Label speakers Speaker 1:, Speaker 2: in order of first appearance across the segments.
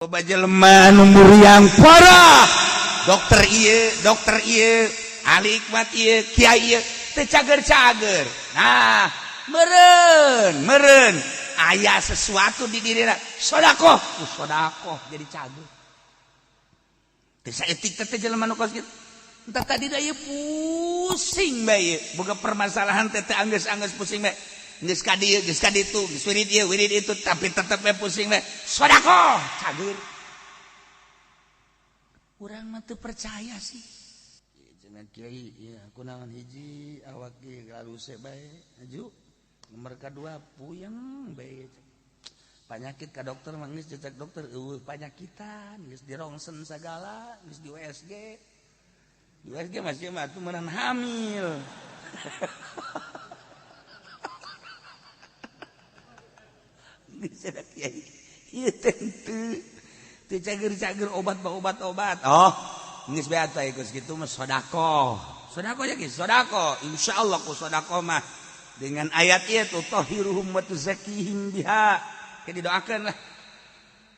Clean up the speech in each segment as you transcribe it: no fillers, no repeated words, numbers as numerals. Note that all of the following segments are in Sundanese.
Speaker 1: Loba jelema anu muriang parah, dokter ieu, dokter ieu, ahli hikmat ieu, kiai ieu, teu cager-cager. Nah, meureun meureun aya sesuatu di dirina, sodakoh ku sodakoh jadi cager. Teu saeutik teh jelema nu kos kitu. Entah tadi da ieu pusing bae boga permasalahan teh, teh anggeus-anggeus pusing bae. Geus ka dieu, geus ka ditu, geus wirid ieu, wirid itu, tapi tetep bae pusing bae. Sodakoh cager. Urang mah teu percaya sih. Cenah kiai, ieu kunaon? Hiji, awak ge laluse bae. Aju nomor kadua, puyeng bae. Penyakit ka dokter mah geus cecek dokter eueuh panyakitan, geus dirongsen sagala, geus di USG. Di USG masih mah atuh meureun hamil. Geus cenah kiai, ieu teh henteu teu cager-cager obat obat obat. Oh, geus bae atuh geus kitu mah sodakoh. Sodakoh ya geus sodakoh. Insyaallah ku sodakoh mah dengan ayat ieu tuh tahiruhum wa tuzakkihim biha. Ke didoakeun lah.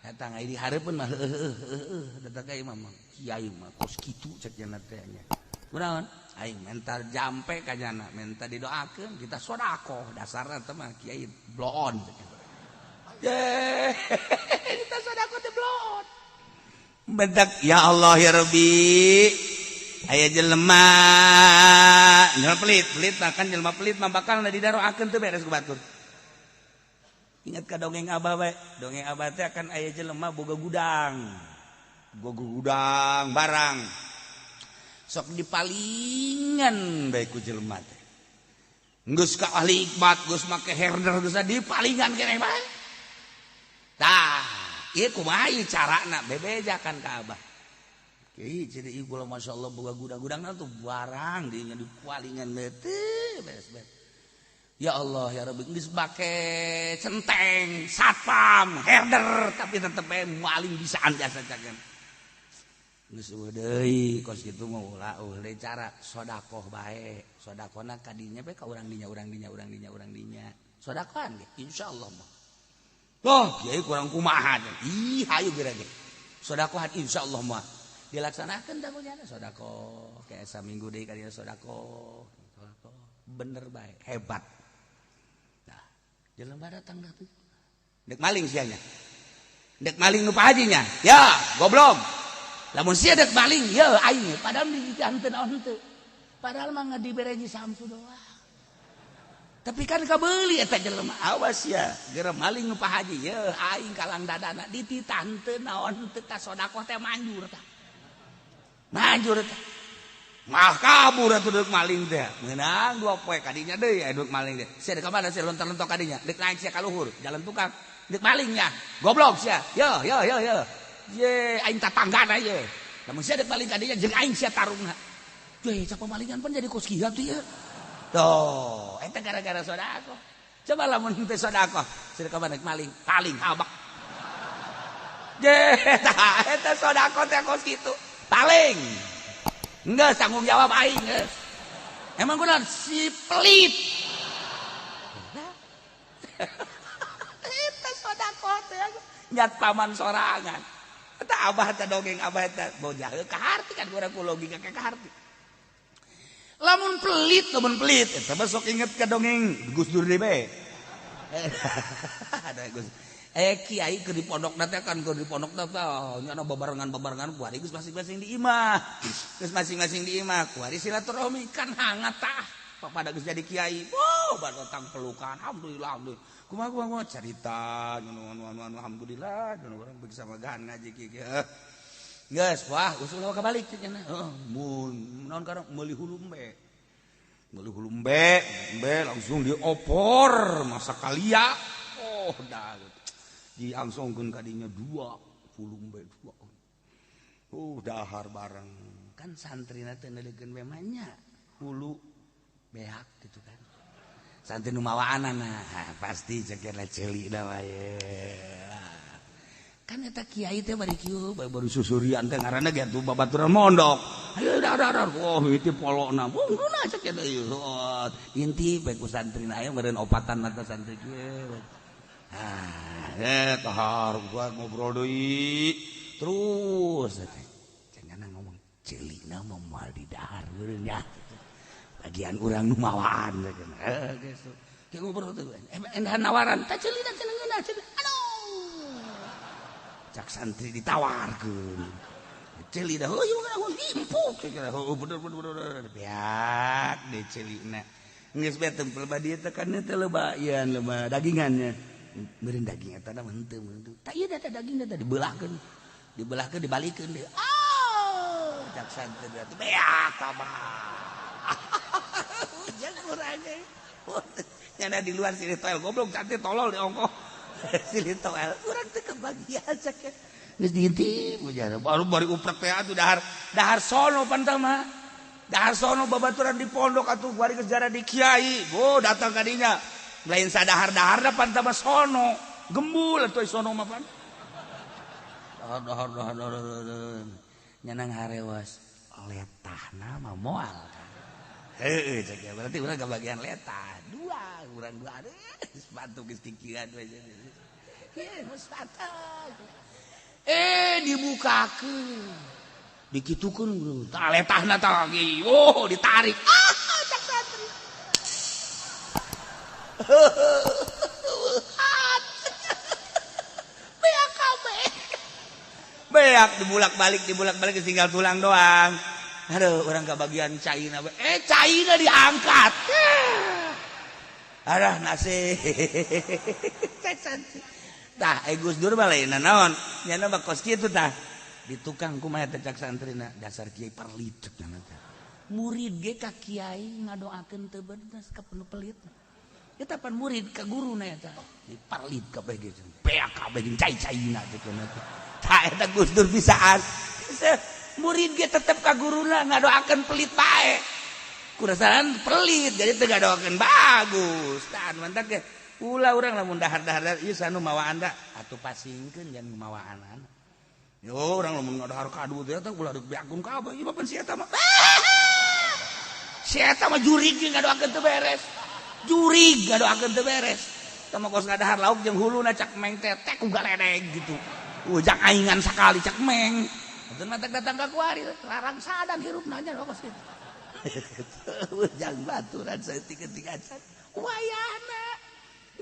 Speaker 1: Datang ai di hareupeun mah heueuh heueuh, datang ka imam mah kiai mah kos kitu cek cenah teh nya. Kunaon? Aing mental jampe ka nyana, minta didoakeun, kita sodakoh dasarna teh mah kiai bloon cek. Ye, kita sodakoh teh bloon. Bentak ya Allah ya Rabbi. Aya jelema jelema pelit, pelit mah kan jelema pelit mah bakal didaroakeun teu beres ku batur. Ingat ka dongeng abah bae, dongeng abah teh akan aya jelema boga gudang. Boga gudang barang. Sok dipalingan bae ku jelema teh. Geus ka ahli hikmat, geus make herder, geus dipalingan keneh bae. Tah, ieu kumaha ieu carana bebejakan ka abah. Kiai jadi ieu kula masyaallah boga gudang-gudangna tuh barang dinya dipalingan teh beres-beres. Ya Allah ya Rabbi, geus make centeng, satpam, herder, tapi tetep bae maling bisaan jasa cagen. Geus eueuh deui kos kitu mah ulah eueuh deui cara sodakoh bae. Sodakohna ka dinya bae ka urang dinya, urang dinya, urang dinya, urang dinya. Sodakohan ge insyaallah mah. Oh, kiai kurang kumaha. Ih, hayu geura ge. Sodakohan insyaallah mah dilaksanakeun tah kunyana sodakoh. Kayak saminggu deui ka dinya sodakoh. Sodakoh bener bae, hebat. Nah, jelema datang dah tuh. Dek maling sia nya. Dek maling nu Pak Haji nya. Ya, goblok. Lamun sia dek maling, ya aing padahal di henteu naon henteu. Padahal mah dibere Samsu doang. Tapi kan kabeuli eta jelema, awas ya, geura maling nu Pak Haji, ya aing kalang dadana dititah henteu naon henteu tah sodakoh teh manjur tah. Manjur tah. Mah kabur atuh deuk maling teh. Meunang 2 poe kadinya deui aya deuk maling teh. Sia deuk ka mana sia lontar-lontok kadinya? Deuk naik sia ka luhur, jalan tukang. Deuk malingnya. Goblok sia. Yo yo yo yo. Ye aing tatanggana ye. Lamun sia deuk maling kadinya jeung aing sia tarungna. Ye cak pemalingan pan jadi kos kieu tuh ye. Tuh, eta gara-gara sodakoh. Coba lamun teu sodakoh, sia ka mana maling, paling habak. Ye, tah eta sodakoh teh kos kitu. Paling. Enggak tanggung jawab aing geus. Emang kunaon si pelit. Eta sodakoh teh nyat paman sorangan. Eta abah teh dongeng abah teh bojah ka harti kan urang ku logika ka harti. Lamun pelit eta mah sok inget ka dongeng Gus Dur deui bae. Ada Gus. Kiai keur di pondok teh kan keur di pondok teh nya babarengan-babarengan kuari geus masing-masing di imah. Geus masing-masing di imah kuari silaturahmi kan hangat tah. Pada geus jadi kiai. Wow, batang pelukan. Alhamdulillah, alhamdulillah. Kumaha kumaha carita anu anu anu alhamdulillah anu urang begitu sama gahan ngaji kieu. Geus, wah, usul kabalik cenah. Heeh, mun naon karena meuli hulu embe. Meuli hulu embe, embe langsung diopor masak kalia. Oh, dah. Diangsongkeun ka dinya 2 hulu embe 2. Dahar bareng. Kan santrina teh neuleukeun we mah nya hulu beak gitu kan. Santri nu mawaanana pasti cek ceuli da wae. Kan eta kiai teh bari kieu baru susurian teh ngaranna ge atuh babaturan mondok. Ayo dah dah dah. Oh, itu polokna. Bungkuna cek eta ieu. Inti bae ku santrina aya meureun opatan mata santri kieu. Ah, tahar gua ngobrol deui. Terus cenah ngomong ceulina mah moal didahar meureun nya. Bagian urang nu mawaan cenah. Geus. Kayak ngobrol tuh. Endah nawaran, tah ceulina cenah ngeunah cenah. Aduh. Cak santri ditawarkeun. Ceulina heuh ieu mah empuk cenah. Heuh bener bener bener. Beak deh ceulina. Geus bae tempel ba dieu teh kan teh loba ieu loba dagingannya. Meureun daging eta mah henteu meureun. Tah ieu teh daging teh dibelahkeun. Dibelahkeun dibalikeun deui. Ah, cak santri teh beak tambah. Ujang urang ge. Nyana di luar silih toel goblok cantik tolol di ongkoh. Silih toel urang teh kebagian cak. Geus diintip ujang. Baru bari uprek teh atuh dahar dahar sono pan tah mah. Dahar sono babaturan di pondok atuh bari geus jara di kiai. Oh datang ka dinya. Lain sadahar-dahar pan tah mah sono. Gembul atuh sono mah pan. Dahar dahar dahar dahar. Nyanang harewas letahna mah moal. Heeh cek ya berarti urang kebagian letah. Dua urang dua sepatu geus kikieuan we. Ieu mah sepatu. Dibukakeun. Dikitukeun tah letahna tah lagi. Oh, ditarik. Ah, cak santri. Beak kabeh. Beak dibulak-balik tinggal tulang doang. Aduh, orang kebagian caina. Caina diangkat. Arah nasi. Tah, Gus Dur mah lain naon? Nyana mah kos kitu tah. Di tukang kumaha teh cak santrina dasar kiai perlit cek nyana teh. Murid ge ka kiai ngadoakeun teu bener ka penuh pelit. Eta pan murid ka guruna eta. Di perlit kabeh ge. Beak kabeh jeung cai-caina cek nyana teh. Tah eta Gus Dur bisaan. Murid ge tetep ka guruna ngadoakeun pelit bae. Kurasaran pelit jadi teu ngadoakeun bagus. Tah mantak ge ulah urang lamun dahar-dahar ieu sanu mawaan da atuh pasingkeun jangan mawaan. Yo urang lamun ngadahar kadu teh eta ulah dibeakkeun kabeh ieu mah pan si eta mah. Si eta mah jurig ge ngadoakeun teu beres. Jurig ngadoakeun teu beres. Tah mah kos ngadahar lauk jeung huluna cak meng teh teh ku galedeg gitu. Ujang aingan sakali cak meng. Atuh matak datang ka kuari larang sadang hirupna nya kos kitu. Ujang baturan saeutik-eutik acan. Wayahna.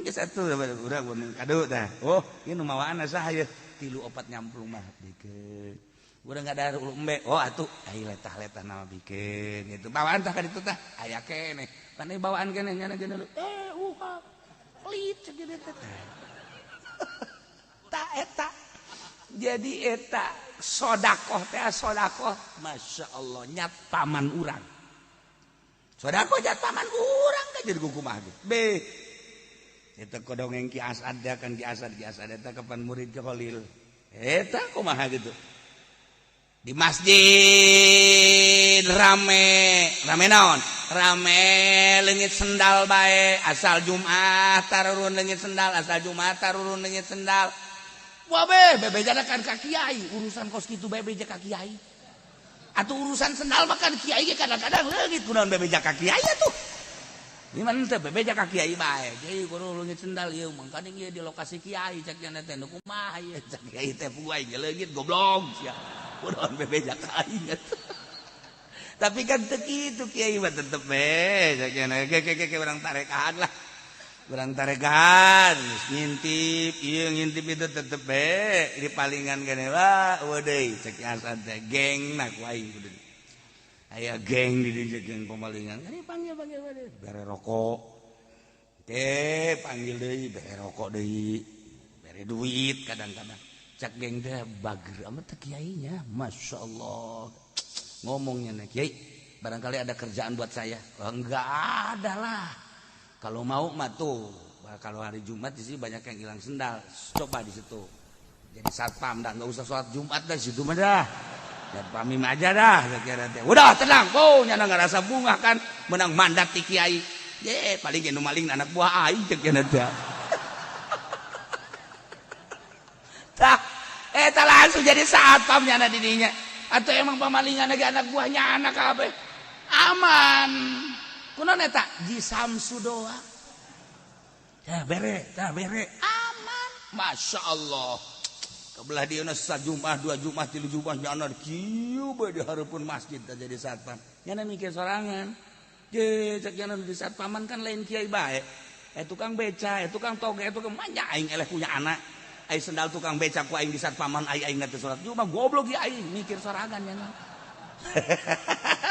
Speaker 1: Geus atuh urang mun kadu tah. Oh, ieu nu mawaan saha ieu? 3 4 nyamplung mah bikeun. Urang ngadahar ulu embe. Oh atuh ai letah-letah nama bikeun gitu. Bawaan tah ka ditu tah aya keneh. Pan bawaan keneh nyana geuna uha. Pelit cek gitu teh. Ta eta. Jadi eta sodakoh teh sodakoh Masya Allah nyat paman urang. Sodakoh nyat paman urang kan jadi kumaha ge. Be. Eta kodongeng Ki Asad kan Ki Asad eta kapan murid ke Khalil. Eta kumaha gitu. Di masjid rame, rame naon? Rame leungit sendal bae asal Jumat tarurun leungit sendal, asal Jumat tarurun leungit sendal. Wah be, bebejana kan ka kiai, urusan kos kitu bebeja ka kiai. Atuh urusan sendal mah kan kiai ge kadang-kadang leungit kunaon bebeja ka kiai atuh. Gimana teh bebeja ka kiai bae. Kiai kudu leungit sendal ieu mangkaning ieu di lokasi kiai cek nya teh nu kumaha ieu cek kiai teh puai ge leungit goblok sia. Kunaon bebeja ka aing atuh. Tapi kan teu kitu kiai mah tetep be cek nya ge ge ge urang tarekaan lah. Urang tarekan ngintip ieu ngintip itu tetep be di palingan gene wah eueuh deui cek Asad teh geng na ku aing kudu. Aya geng di dieu geng pemalingan. Ini panggil panggil panggil bere rokok. Oke, panggil deui bere rokok deui. Bere duit kadang-kadang. Cek geng teh bager amat teh kiainya. Masya Allah. Ngomongnya nih kiai, barangkali ada kerjaan buat saya. Oh, enggak ada lah. Kalau mau mah tuh, kalau hari Jumat di sini banyak yang hilang sendal. Coba di situ. Jadi satpam dah, nggak usah sholat Jumat dah situ mah dah. Satpamim aja dah, kira teh. Udah tenang, oh nyana ngerasa bunga kan, menang mandat ti kiai. Ye, paling nu maling anak buah aing cek nya teh. Tah, eta langsung jadi satpam nyana di dinya. Atau emang pamalingan lagi anak buahnya anak kabeh. Aman. Kunaon eta? Ji Samsu doang. Tah bere, aman. Masya Allah. Kebelah dia sajumat, dua Jumat, tilu Jumat nyana kieu bae di hareupeun masjid teh jadi satpam. Nyana mikir sorangan. Je cek nyana di satpaman kan lain kiai bae. Tukang beca, tukang toge, tukang manja aing eleh punya anak. Aing sendal tukang beca ku aing di satpaman aing aing teh salat Jumat goblok ya aing mikir sorangan nyana.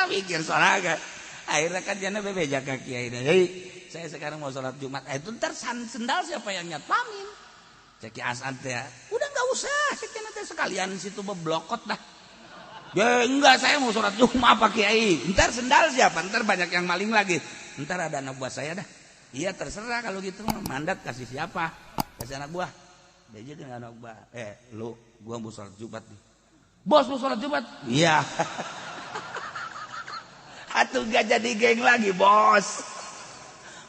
Speaker 1: Mikir sorangan. Akhirnya kan nyana bebeja ka kiai. Jadi saya sekarang mau sholat Jumat. Itu ntar sendal siapa yang nyatpamin? Cek Ki Asad ya. Udah nggak usah, cek nanti sekalian situ beblokot dah. Ya enggak, saya mau sholat Jumat Pak Kiai. Ntar sendal siapa? Ntar banyak yang maling lagi. Ntar ada anak buah saya dah. Iya terserah kalau gitu mandat kasih siapa? Kasih anak buah. Dia aja dengan anak buah. Lu, gua mau sholat Jumat nih. Bos mau sholat Jumat? Iya. Atuh gak jadi geng lagi bos.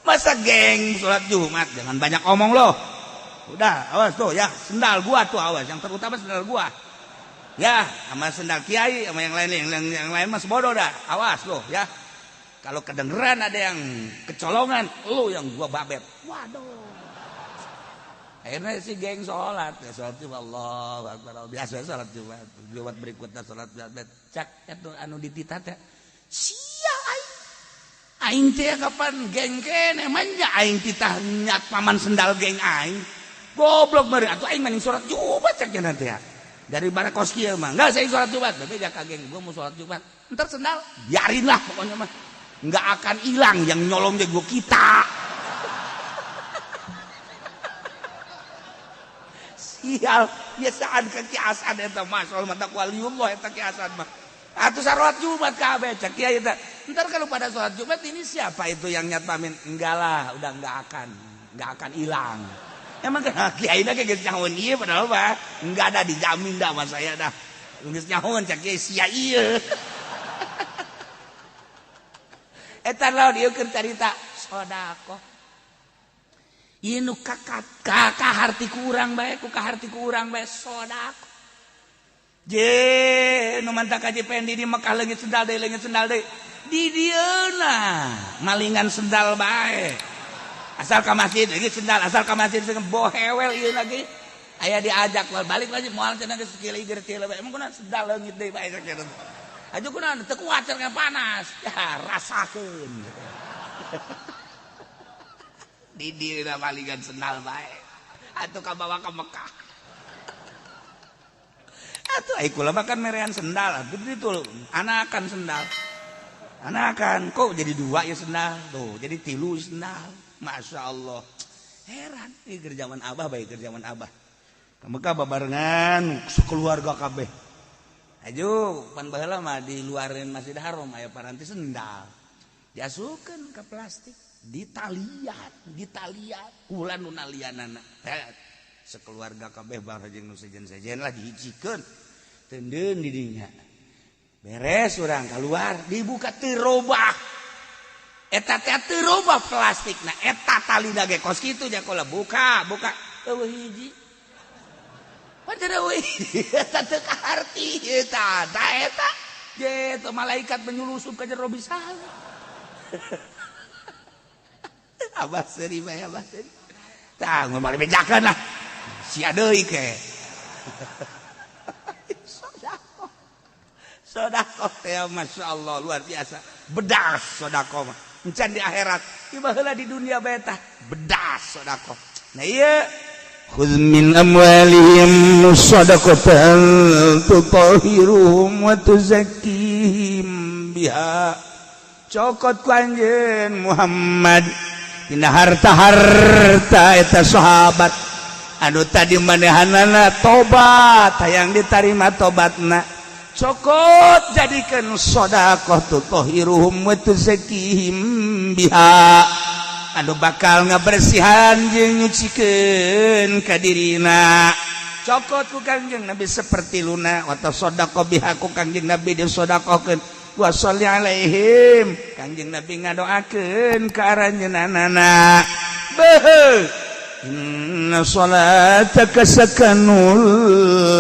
Speaker 1: Masa geng sholat Jumat? Jangan banyak omong loh. Udah, awas tuh ya, sendal gua tuh awas, yang terutama sendal gua. Ya, sama sendal kiai, sama yang lain, yang lain mas bodoh dah. Awas loh ya. Kalau kedengeran ada yang kecolongan, lu yang gua babet. Waduh. Akhirnya si geng sholat, ya sholat Jumat, Allahu Akbar. Biasa sholat Jumat. Jumat berikutnya sholat Jumat. Cak itu anu dititah teh. Sia aing. Aing teh kapan geng kene manja aing titah nyat paman sendal geng aing. Goblok meureun atuh aing mending sholat Jumat cek nanti ya. Dari barakos kieu mah. Enggak saya sholat Jumat, bebeja ka geng gua mau sholat Jumat. Entar sendal biarin lah pokoknya mah. Enggak akan hilang yang nyolong gua kita. Sial, biasaan ka Ki Asad eta mah soal mata waliullah eta Ki Asad mah. Atuh salat Jumat kabeh cek kiai eta. Entar kalau pada sholat Jumat ini siapa itu yang nyatpamin? Enggak lah, udah enggak akan hilang. Emang kan kiai na geus nyahoan ieu padahal mah enggak ada dijamin dah sama saya dah. Geus nyahoan cek kiai sia ieu. Eta lawan ieu keur carita sedekah. Ieu nu kaharti ku urang bae, ku kaharti ku urang bae sedekah. Je nu mantak Haji Pendi di Mekah leungit sendal deui, leungit sendal deui. Di dieuna malingan sendal bae. Asal ka masjid leungit sendal, asal ka masjid bohewel ieu lagi. Aya diajak balik lagi moal cenah geus kieu teu bae. Emang kunaon sendal leungit deui bae sakitu. Aju kunaon teu kuat cenah panas. Ya rasakeun. Di dieuna malingan sendal bae. Atuh kabawa ka Mekah. Atuh ai kula mah kan merean sendal, atuh itu anakan sendal. Anakan kok jadi dua ya sendal tuh, jadi tilu sendal. Masya Allah. Heran ieu keur zaman abah bae keur zaman abah. Ka Mekah babarengan sekeluarga kabeh. Aju pan baheula mah di luareun Masjid Haram aya paranti sendal. Diasupkeun ka plastik, ditalian, ditalian kula nu nalianana. Sekeluarga kabeh bareng jeung nu sejen-sejen lah dihijikeun. Tendeun di dinya. Beres urang keluar, dibuka teu robah. Eta teh teu robah plastikna, eta talina ge kos kitu jakola buka, buka eueuh hiji. Padahal eueuh hiji, eta teu kaharti eta, da eta. Je teu malaikat menyulusup ka jero bisa. Abah seuri bae abah seuri. Tah ngomong bejakeun lah. Sia deui ke. Sedekah. Sedekah teh Masya Allah luar biasa. Bedas sedekah mah. Encan di akhirat, ieu baheula di dunia bae tah bedas sedekah. Nah ieu khudz min amwalihim shadaqatan tutahhiruhum wa tuzakkihim biha. Cokot ku anjeun Muhammad dina harta-harta eta sahabat anu tadi manehanana tobat hayang ditarima tobatna. Cokot jadikan sedekah tutahhiruhum wa tuzakkihim biha anu bakal ngabersihan jeung nyucikeun ka dirina. Cokot ku Kangjeng Nabi seperti luna wa tasaddaqo biha ku Kangjeng Nabi disedekahkeun wa sholli alaihim Kangjeng Nabi ngadoakeun ka aranjeunana. Beuh inna salataka sakanul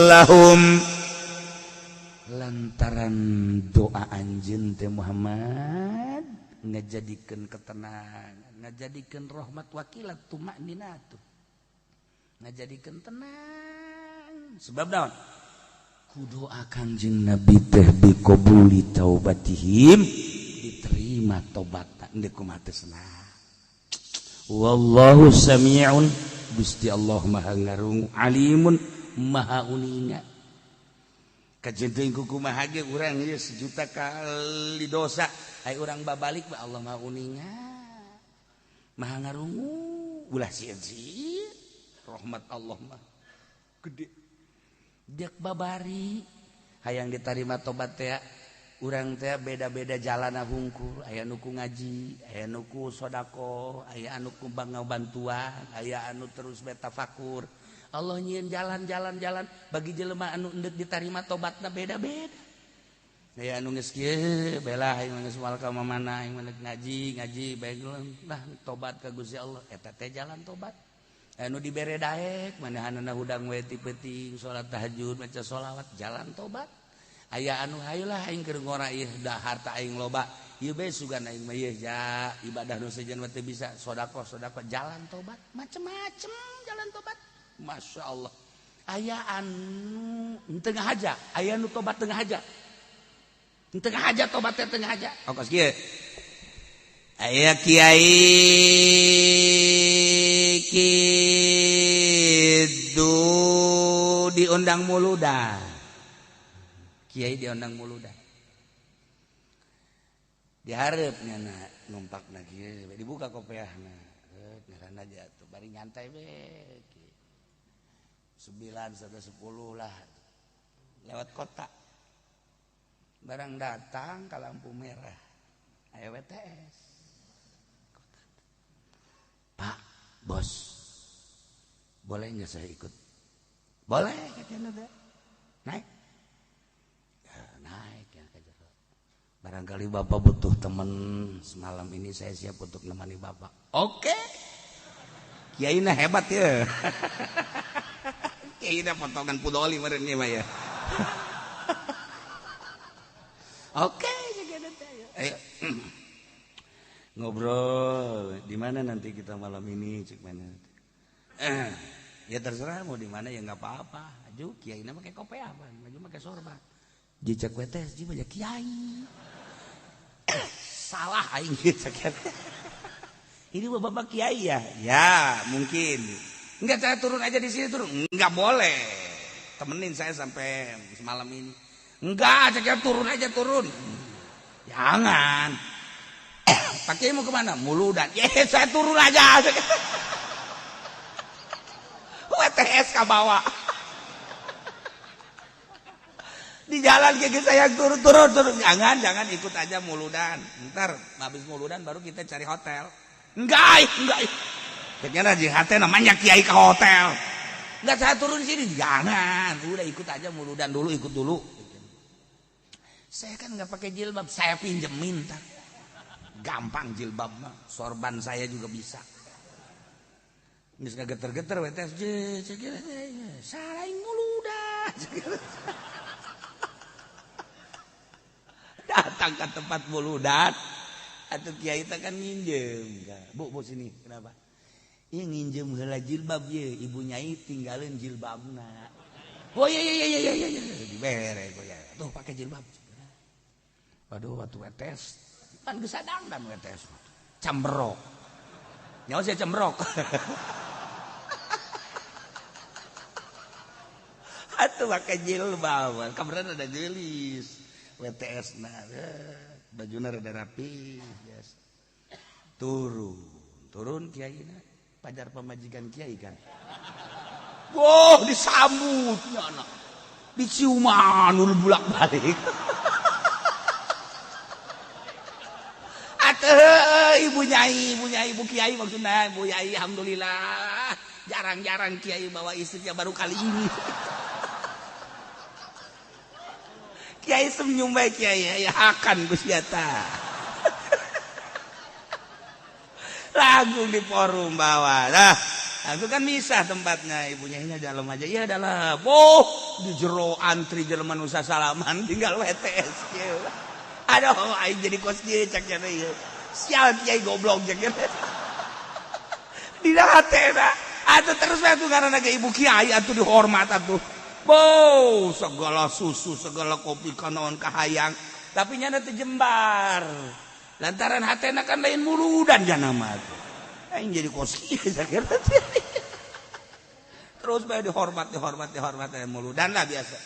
Speaker 1: lahum. Lantaran doa anjeun teh Muhammad ngajadikeun ketenangan, ngajadikeun rahmat wakilat tumakninatu. Ngajadikeun tenang. Sebab naon? Ku doa Kangjeng Nabi teh biqabuli taubatihim, diterima tobatna endek kumaha teh senang. Wallahu sami'un, Gusti Allah maha ngarungu, alimun maha uninga. Kajeun teuing ku kumaha ge urang ieu sejuta kali dosa, ai urang babalik ba Allah maha uninga, maha ngarungu. Ulah sieun-sieun, rahmat Allah mah gede. Dek babari hayang diterima tobat teh urang teh beda-beda jalan hungkul, aya nu ku ngaji, aya nu ku sodako, aya anu ku bangga bantuan, aya anu terus betafakur. Allah nyieun jalan-jalan jalan bagi jelema anu endek diterima tobatna beda-beda. Aya anu geus kieu bela, aing geus moal ka mana, aing mah ngaji ngaji bae lah tobat ka Gusti Allah, eta teh jalan tobat. Anu dibere daek manahanana hudang we ti peuting salat tahajud maca sholawat, jalan tobat. Aya anu hayulah aing keur ngora ieu da harta aing loba ieu bae sugan aing mah ieu ja ibadah nu sejen mah teu bisa, sedekah sedekah, jalan tobat macem-macem jalan tobat. Masya Allah. Aya anu tengah aja, aya anu tobat tengah aja, tengah aja tobatnya tengah aja. Oh kos kieu aya kiai kitu diundang muludan, kiai diundang muludan, diharapnya na numpak na kieu dibuka kopiahna ngaranna aja tuh bari nyantai be 9 sampai 10 lah lewat kota, barang datang ke lampu merah ayo WTS, Pak Bos boleh nggak saya ikut? Boleh katanya, naik ya, naik ya ke jero. Barangkali bapak butuh teman semalam ini, saya siap untuk nemani bapak. Oke, kiai nah hebat ya. Kiai nah potongan pudoli meureun mah ya. Oke, ayo ngobrol di mana nanti kita malam ini, cek mana? Ya terserah mau di mana ya nggak apa-apa. Aju kiai na pakai kopi apa? Maju pakai sorban. Jicak WTS ji banyak kiai. Salah aing cek. Ini bapak kiai ya? Ya, mungkin. Enggak, saya turun aja di sini turun. Enggak boleh. Temenin saya sampai semalam ini. Enggak, cek turun aja turun. Jangan. Pak Kiai mau kemana? Muludan. Ya, saya turun aja. WTS ka bawa. Di jalan kayak saya turun turun turun. Jangan, jangan ikut aja muludan. Ntar habis muludan baru kita cari hotel. Enggak, enggak. Kayaknya jihate namanya kiai ke hotel. Enggak, saya turun sini. Jangan, udah ikut aja muludan dulu, ikut dulu. Saya kan nggak pakai jilbab, saya pinjemin ntar. Gampang jilbab mah, sorban saya juga bisa. Geus geter-geter WTS, salah muludan. Datang ke tempat muludan, atau kiai teh kan nginjem. Bu, bu sini, kenapa? Iya nginjem heula jilbab ye, ibu nyai tinggalin jilbabna. Oh iya iya iya iya iya, dibere ya. Tuh pakai jilbab. Waduh, waktu WTS kan geus sadang dan WTS. Camberok. Nyawa saya cembrok. Atuh pakai jilbab, kamarana ada gelis. WTS na bajuna rada rapi biasa. Turun, turun kiai na pajar pamajikan kiai kan. Wah, disambutnya anak. Diciuman udah bolak-balik. Atuh ibu nyai, ibu kiai maksudnya, ibu nyai alhamdulillah. Jarang-jarang kiai bawa istrinya baru kali ini. Kiai senyum baik kiai, ya akan Gusti eta. Langsung di forum bawah. Nah, aku kan misah tempatnya, ibunya ini dalam aja. Iya dalam. Oh, di jero antri jelema nu sasalaman tinggal WTS kieu. Aduh, aing jadi kos kieu cak cenah ieu. Sial kiai goblok cak cenah. Dina hatena Atuh terus atuh karena ge ibu kiai atuh dihormat atuh. Bow, segala susu, segala kopi kanaon kahayang, tapi nyana teu jembar. Lantaran hatena kan lain muludan jana mah atuh. Aing jadi kos kieu sakira. Terus bae dihormat, dihormat, dihormat muludan lah biasa.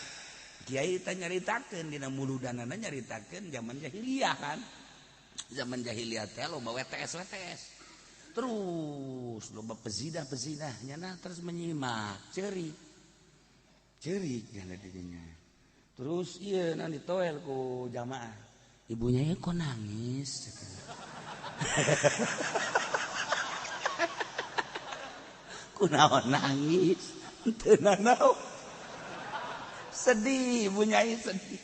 Speaker 1: Kiai teh nyaritakeun dina muludanana nyaritakeun zaman jahiliyah kan. Zaman jahiliyah teh loba WTS WTS. Terus loba pezinah-pezinah nyana terus menyimak, ceurik. Ceurik nyana dirinya. Terus ieu na ditoel ku jamaah. Ibunya ya kok nangis. Kunaon nangis? Teu nanaon. Sedih, ibu nyai sedih.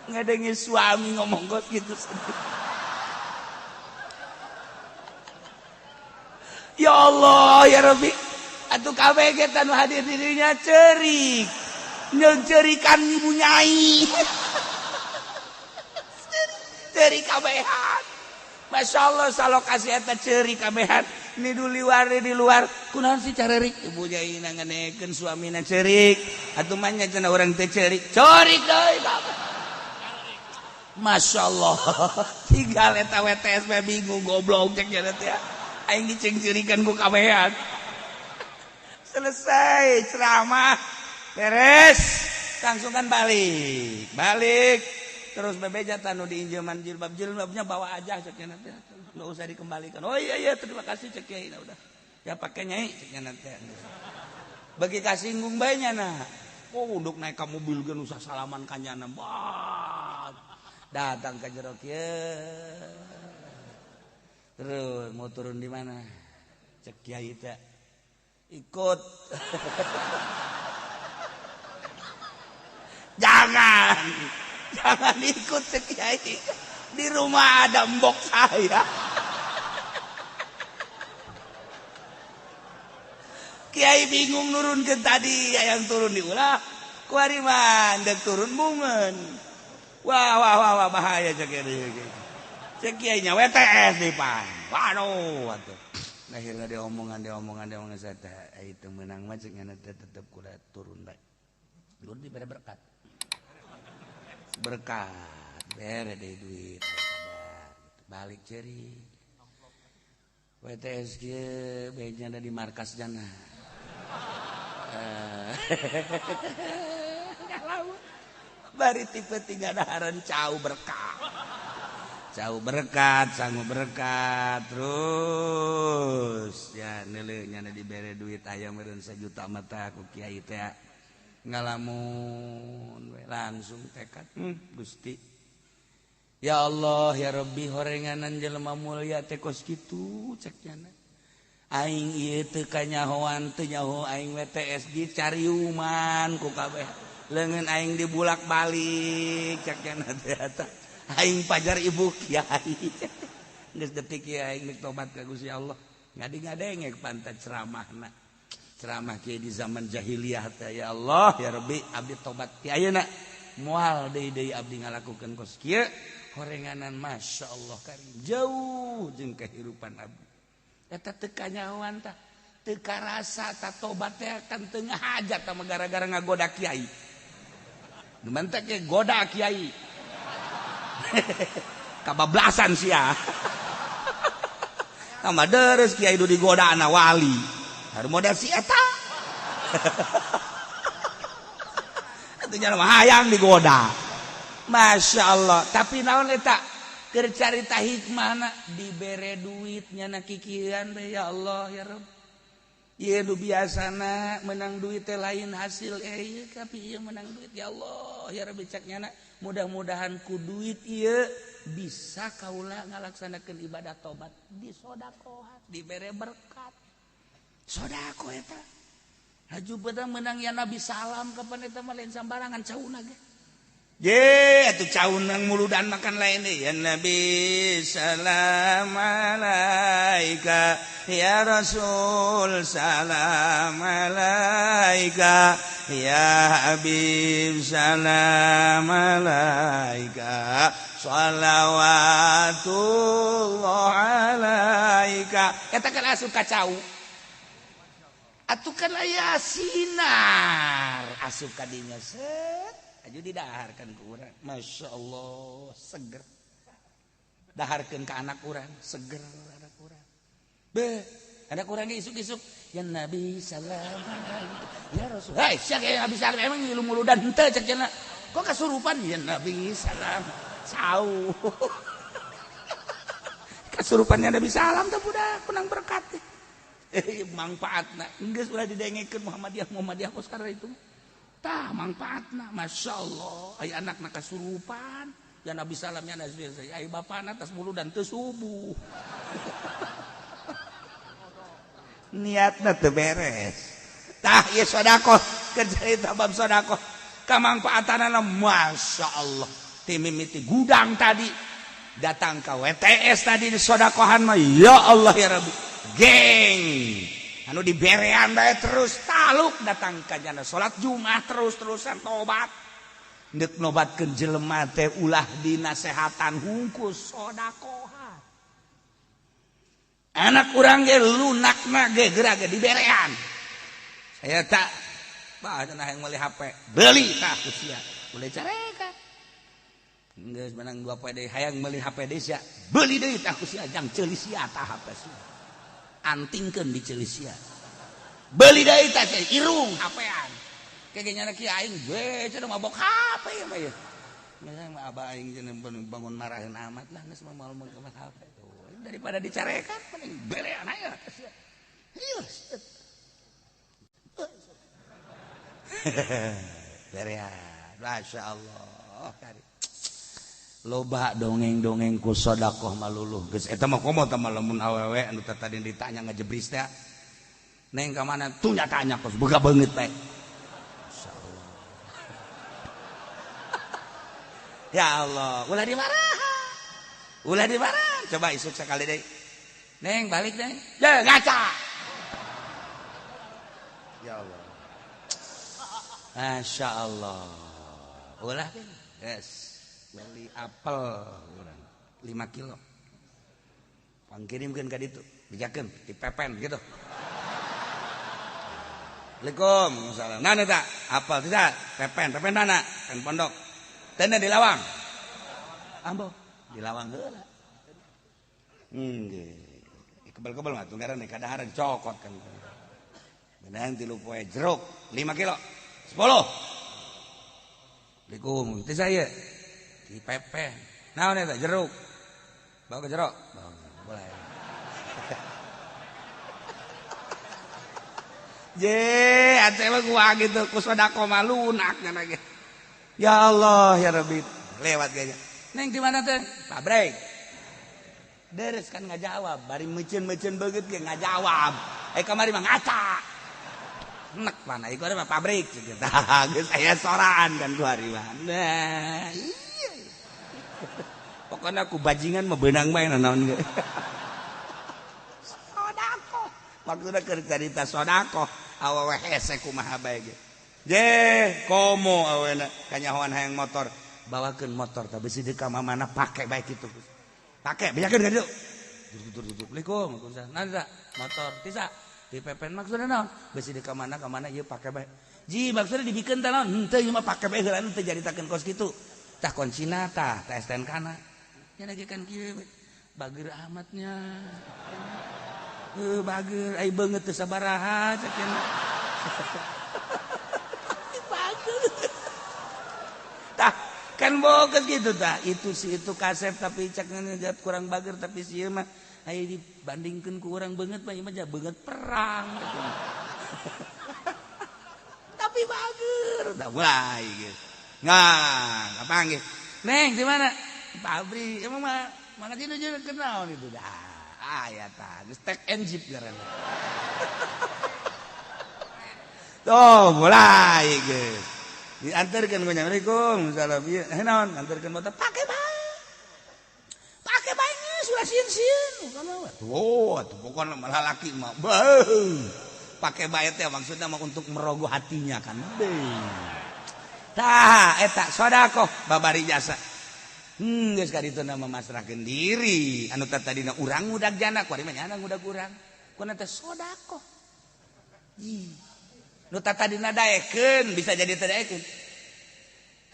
Speaker 1: Ngadengi suami ngomong kos gitu sedih. Ya Allah, ya Rabbi. Atuh kabeh ge tanu hadir dirinya ceurik. Nyeungceurikan ibu nyai. Ceurik kabehan. Masya Allah salokasi eta ceurik kabehan. Ni luar di luar kunaon sih carerik ibu nyai nanganekeun suamina ceurik atuh mah nya cenah urang teh ceurik ceurik deui kabeh. Masya Allah tinggal eta WTS mah bingung goblok cek nya teh aing dicengceurikan ku kabehan. Selesai ceramah beres langsung kan balik balik terus bebeja tanu diinjeman jilbab jilbabnya bawa aja cek nya teh nggak usah dikembalikan. Oh iya iya terima kasih cek kiai nah, udah ya pakai nyai cek nya teh bagi kasinggung bae nya nah. Oh untuk naik ka mobil ge usah salaman ka nyana bah datang ke jero kieu terus mau turun di mana cek kiai teh ikut. Jangan jangan ikut cek kiai, di rumah ada mbok saya. Kiai bingung nurun ke tadi yang turun diulah kuari mah ndek turun bungeun. Wah wah wah wah bahaya cek kiai. Cek kiai nya WTS di pan. Waduh atuh. Akhirnya diomongan diomongan diomongan saya teh itu menang mah cek nya teh tetep kuda turun bae. Turun dibere berkat. Berkat bere deui duit balik ceri. WTS kieu bae ada di markas jana. Bari tipe 3 daharan cau berkat. Cau berkat, sangu berkat terus ya neuleuh nya dibere duit aya meureun sajuta mata ku kiai teh ngalamun we langsung tekad Gusti. Ya Allah ya Rabbi horenganan jelema mulia teh kos kitu cek nya. Aing ieu teu kanyahoan teu nyaho aing WTS dicariuman ku kabeh. Leungeun aing dibulak-balik cek nya teh eta. Aing pajar ibu kiai. Geus detik ieu aing geus tobat ka Gusti Allah. Ngadi-ngadenge pantat ceramahna. Ceramah kieu di zaman jahiliyah teh ya Allah ya Rabbi abdi tobat ti ayeuna. Moal deui-deui abdi ngalakukeun kos kieu. Horenganan Masya Allah karim jauh jeung kehidupan abdi. Eta teu kanyahoan tah teu karasa ta tobat teh kan teu ngahajat tah gara-gara ngagoda kiai. Nu mantek ge goda kiai. Kabablasan sia. Tambah deres kiai du digoda ana wali. Haru modal si eta. Atuh nya mah hayang digoda. Masya Allah, tapi naon eta keur carita hikmahna dibere duit nyana kikieuan teh ya Allah ya Rabb. Ieu nu biasana menang duit teh lain hasil ieu tapi ieu menang duit ya Allah ya Rabbi cek nyana mudah-mudahan ku duit ieu bisa kaula ngalaksanakeun ibadah tobat disodakohan dibere berkat. Sodako eta. Haju beda menang ya Nabi salam kapan eta mah lain sambarangan cauna ge. Ye, atuh caunang muludan makan lain deh. Ya Nabi salam alaika, ya Rasul salam alaika, ya Habib salam alaika, shalawatullah alaika. Eta kan asup ka cau. Atuh kan aya sinar asup ka dinya set aju didaharkeun ku urang. Masya Allah seger. Daharkeun ka anak urang seger anak urang. Beuh anak urang ge isuk-isuk ya Nabi salam ya Rasul. Hei sia ge Nabi salam emang ngilu muludan henteu cek cenah. Kok kasurupan ya Nabi salam sau. Kasurupannya Nabi salam teh budak kunang berkat. Mangfaatna geus ulah didengekeun Muhammadiyah Muhammadiyah kos karena itu. Tah mangfaatna masyaallah aya anakna kasurupan ya Nabi salam ya Nabi aya bapana tas muludan teu subuh. Niatna teu beres. Tah ieu sedekah keur carita bab sedekah kamangfaatanana masyaallah ti mimiti gudang tadi datang ka WTS tadi di sodakohan mah ya Allah ya Rabbi geng anu diberean bae terus taluk datang ka jana salat Jumat terus-terusan tobat deuk nobatkeun jelema teh ulah dinasehatan hungkus sodakohan anak urang ge lunakna ge geura ge diberean saya tak bah cenah hayang meuli HP beli tah ku sia boleh carekan geus menang 2 poe deui hayang meuli HP deui sia beli deui tah ku sia jang ceuli sia tah HP sia antingkeun di ceuli sia beli deui tah sia irung HP-an kege nyana kieu aing we cenah mabok HP ieu mah ieu geus mah abah aing cenah bangun marahin amat lah geus mah moal meuli HP tuh daripada dicarekan mending berean aya ka sia ieu berean Masya Allah loba dongeng-dongeng ku sedekah maluluh geus eta mah komo tah lamun awewe anu tadi ditanya ngajebris teh neng ka mana tuh nya tanya kos boga beungeut bae masyaallah ya Allah ulah dimarahan ulah dimarahan coba isuk sekali deui neng balik neng ya ngaca ya Allah Masya Allah ulah yes beli apel urang 5 kilo pangkirimkeun ka ditu dijakeun dipepen gitu Assalamualaikum salam nah eta apel tidak pepen pepen mana pen pondok teu di lawang ambo di lawang heula nggih kebel-kebel mah tunggaran di kadaharan cokot kan benang 3 poe jeruk 5 kilo 10 Assalamualaikum teh saya di pepen naon eta jeruk bawa ke jeruk boleh je ate mah gua gitu ku sedekah mah lunak nya ge ya Allah ya Rabbi lewat kayaknya neng di mana teh pabrik deres kan ngajawab bari meuceun-meuceun beungeut ge ngajawab eh kamari mah ngaca nek mana ieu mah pabrik gitu tah geus aya soraan kan ku hari mah nah iya pokoknya aku bajingan mah beunang bae naon ge sedekah maksudna keur carita sedekah awewe hese kumaha bae ge je komo awena kanyahoan hayang motor bawakeun motor tah bisi deuk ka mamana pake bae kitu pake bejakeun ka ditu dur Assalamualaikum waalaikumsalam motor tisa di pepen maksudna naon bisi deuk ka mana ieu pake bae ji maksudna dibikeun teh naon henteu ieu mah pake bae heula teu jaritakeun kos kitu tah kuncina tah tah STNK na nya lagi kan kieu bager amatnya bager ai beungeut teu sabaraha cek cenah bager tah kan boga gitu tah itu si itu kasep tapi cek ngejat kurang bager tapi si ieu mah ayo dibandingkeun ku urang beungeut mah ieu mah beungeut perang tapi bager tah mulai geus nah kapanggih neng di mana pabrik emang mah mangga jeung kenal itu dah aya tah geus tek and jeep ngaranna tuh mulai geus diantarkeun ku Assalamualaikum salam ieu naon antarkeun motor pake bae pake bae geus ulah sieun-sieun oh atuh pokona malah laki mah beuh pake bae teh maksudna mah untuk merogoh hatinya kan tah eta sedekah babari jasa geus ka ditu mah masrahkeun diri anu tadina urang ngudag jana kuari mah nyana ngudag urang kuna teh sedekah Nu tadina daekeun bisa jadi teu daekeun.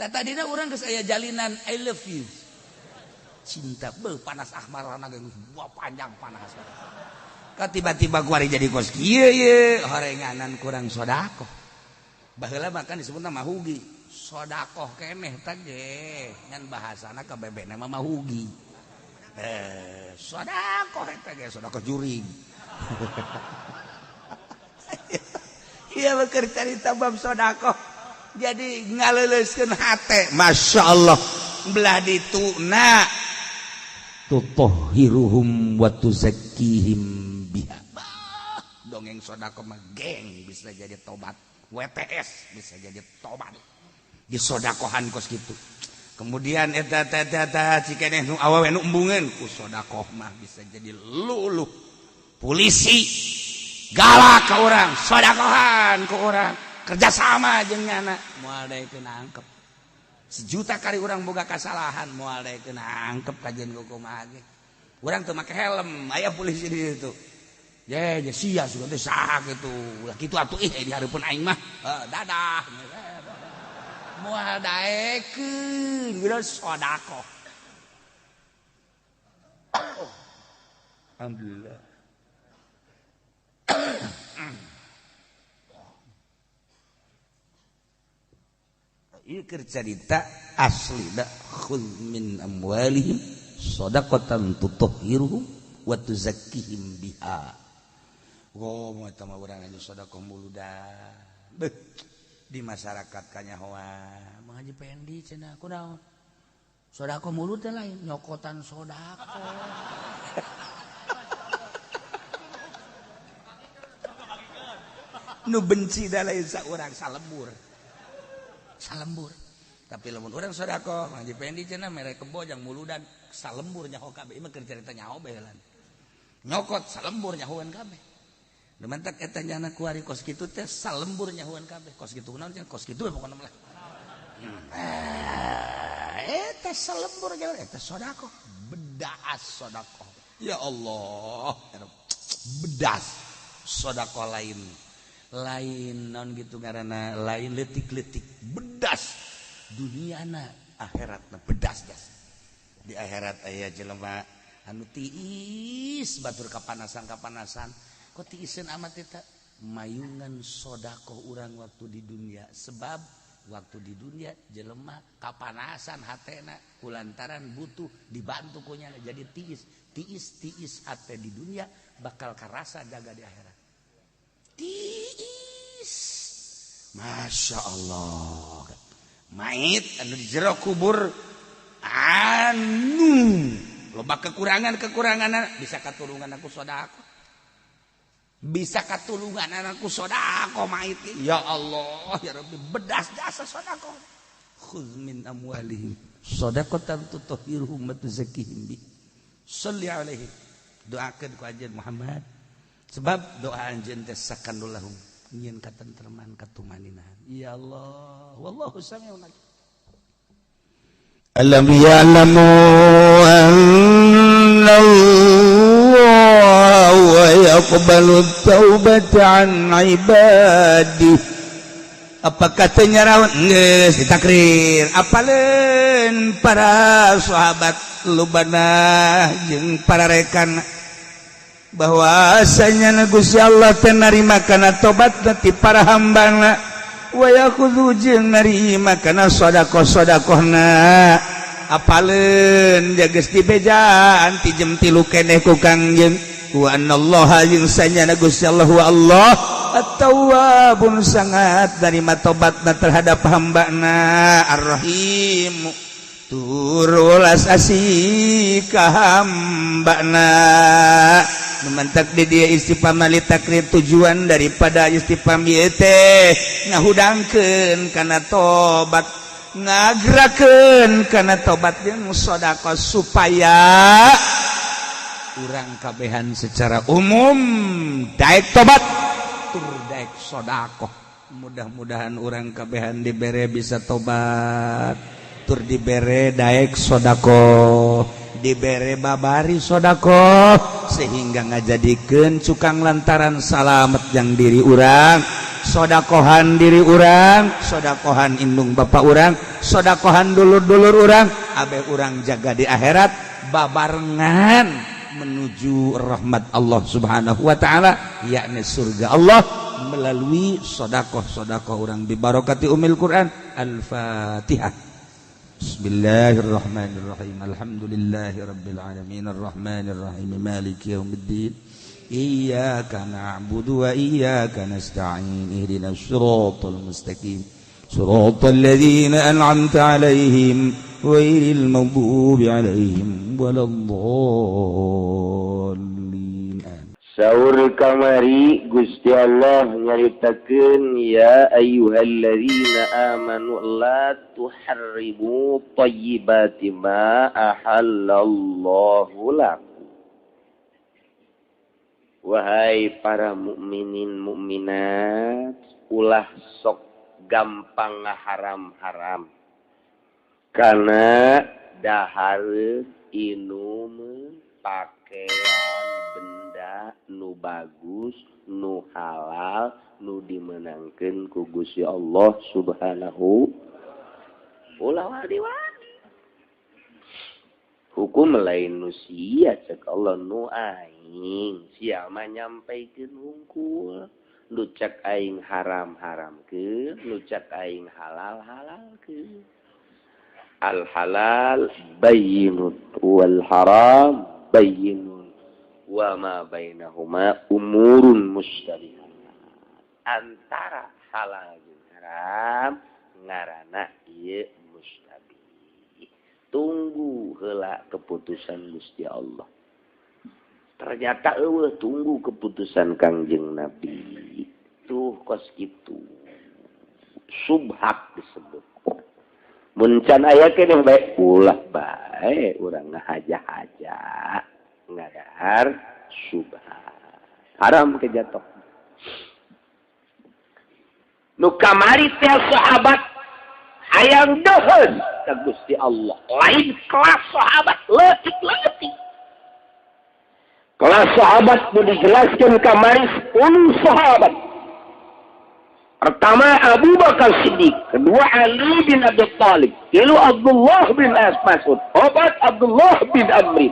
Speaker 1: Tadina urang geus aya jalinan I love you. Cinta beuh panas ahmarana geus buah panjang panas. Ka tiba-tiba kuari jadi kos kieu ye horenganan kurang sedekah. Baheula mah kan disebutna mahugi. Sedekah keneh teh ge ngan bahasana ka bebena mah mahugi. Sedekah eta ge sedekah jurig. Iya beker carita bab sedekah. Jadi ngaleuleuskeun hate. Masya Allah belah dituna tutahhiruhum wa tuzakkihim biha. Bah, dongeng sedekah mah geng bisa jadi tobat. WTS bisa jadi tobat. Disodakohan kos kitu. Kemudian eta eta eta cikeneh nu awewe nu embungeun ku sodakoh mah bisa jadi luluh. Polisi galak ke orang, sodakohan ke orang, kerjasama jeung nyana, moal daekeun nangkep. Sejuta kali orang boga kasalahan, moal daekeun nangkep kajian kumaha ge. Urang teu make helm, aya polisi di ditu. Ye, ye sia sugan teh saha kitu. Ulah kitu atuh ih di hareupeun aing mah. Dadah. Moal daekeun, geus sodakoh. Alhamdulillah. Ieu keur carita asli da khudz min amwalihim shadaqatan tutahhiruhum wa tuzakkihim biha. Oh, eta mah urang anu sedekah muludan. Beuh, di masyarakat kanyahoan Mang Haji Pendi cenah kunaon? Sedekah mulut teh lain nyokotan sedekah. Nu benci da lain saurang salembur. Salembur. Tapi lamun urang sedekah Mang Haji Pendi cenah mere kebo jang muludan salembur nyaho kabeh. Ieu mah keur carita nyaho bae heula. Nyokot salembur nyahoan kabeh. Lumantak eta nyana kuari kos kitu teh salembur nyahoan kabeh. Kos kitu naon cenah kos kitu we pokona mah. Eta salembur nyahoan eta sedekah. Bedas sedekah. Ya Allah, bedas sedekah lain. Lain non gitu karena lain letik-letik bedas duniana akhiratna bedas jas. Di akhirat aya jelema anu tiis batur kapanasan-kapanasan kok tiiseun amat eta mayungan sedekah urang waktu di dunia sebab waktu di dunia jelema kapanasan hatena kulantaran butuh dibantu ku nyana jadi tiis tiis tiis hate di dunia bakal karasa jaga di akhirat. Tiis. Masya Allah. Mait anu di jero kubur anu loba kekurangan-kekurangan bisa katulungan aku sedekah. Bisa katulungan anakku sedekah mait. Ya Allah ya Rabbi bedas jasa sedekah. Khudz min amwalihim shadaqatan tutahhiruhum wa tuzakkihim bi. Shalli alaihi. Doakeun ku anjeun Muhammad. Sebab doa anjeun teh sakanul lahum nyieun katentreman katumaninahan. Ya Allah, wallahu samiun alim.
Speaker 2: Alam ya'lamu anna Allah yaqbalu taubata an ibadihi.
Speaker 1: Apa katanya rawan geus ditakrir apaleun para sahabat lubana jeung para rekan bahwasanya Gusti Allah teh narima kana tobat ti para hambana wa yakhudhu jeung narima kana sedekah-sedekahna apaleun geus dibejaan ti jam 3 keneh ku Kangjeng wa anallaha jeung sanyana Gusti Allah wa Allah at-tawwabun sangat narima tobatna terhadap hambana ar-rahim turulas asih ka hambana. Memantak di dia istifham li takrir tujuan daripada istifham ieu teh ngahudangkeun kana tobat ngagerakeun kana tobat jeung sedekah supaya urang kabehan secara umum daek tobat tur daek sedekah. Mudah-mudahan urang kabehan dibere bisa tobat tur dibere daek sedekah. Dibere babari sodakoh sehingga ngajadikeun cukang lantaran salamet yang diri urang, sodakohan diri urang, sodakohan indung bapak urang, sodakohan dulur-dulur urang, abeh urang jaga di akhirat babarengan menuju rahmat Allah Subhanahu wa taala, yakni surga Allah, melalui sodakoh-sodakoh urang bibarokati umil Quran. Al-Fatihah. Bismillahirrahmanirrahim. Alhamdulillahirabbil alamin arrahmanirrahim maliki yaumiddin. Iyyaka na'budu wa iyyaka nasta'in. Ihdinas siratal mustaqim. Siratal ladzina an'amta 'alaihim ghairil maghdubi 'alaihim waladdallin.
Speaker 3: Saur kamari Gusti Allah nyaritakeun, ya ayyuhalladzina amanu la tuharrimu thayyibati ma ahallallahu lakum. Wahai para mukminin mukminat, ulah sok gampang ngaharam-haram karena dahar, inum, pakaian, benda nu bagus, nu halal, nu dimenangkan ku Gusti Allah Subhanahu. Ulah wani-wani hukum lain nu sia, cek Allah, nu aing. Sia mah nyampaikeun hungkul, nu cek aing haram haramkeun, nu cek aing halal halalkeun. Al halal bayyinun wal haram bayyinun wa ma bainahuma umurun mustabihat. Antara halal jeung haram ngaranna ieu mustabih, tunggu heula keputusan Gusti Allah. Ternyata eueuh, tunggu keputusan Kangjeng Nabi. Tuh, kos kitu subhat disebut. Mun can aya keneh bae, ulah bae urang ngahaja-haja, ngadahar subhat, haram kejatuh. Nu kamari teh sahabat hayang deuheun ka Gusti Allah, lain kelas sahabat leutik-leutik. Kelas sahabat nu dijelaskan kamari 10 sahabat. Pertama Abu Bakar Siddiq, kedua Ali bin Abi Thalib, tilu Abdullah bin Mas'ud, opat Abdullah bin Amri,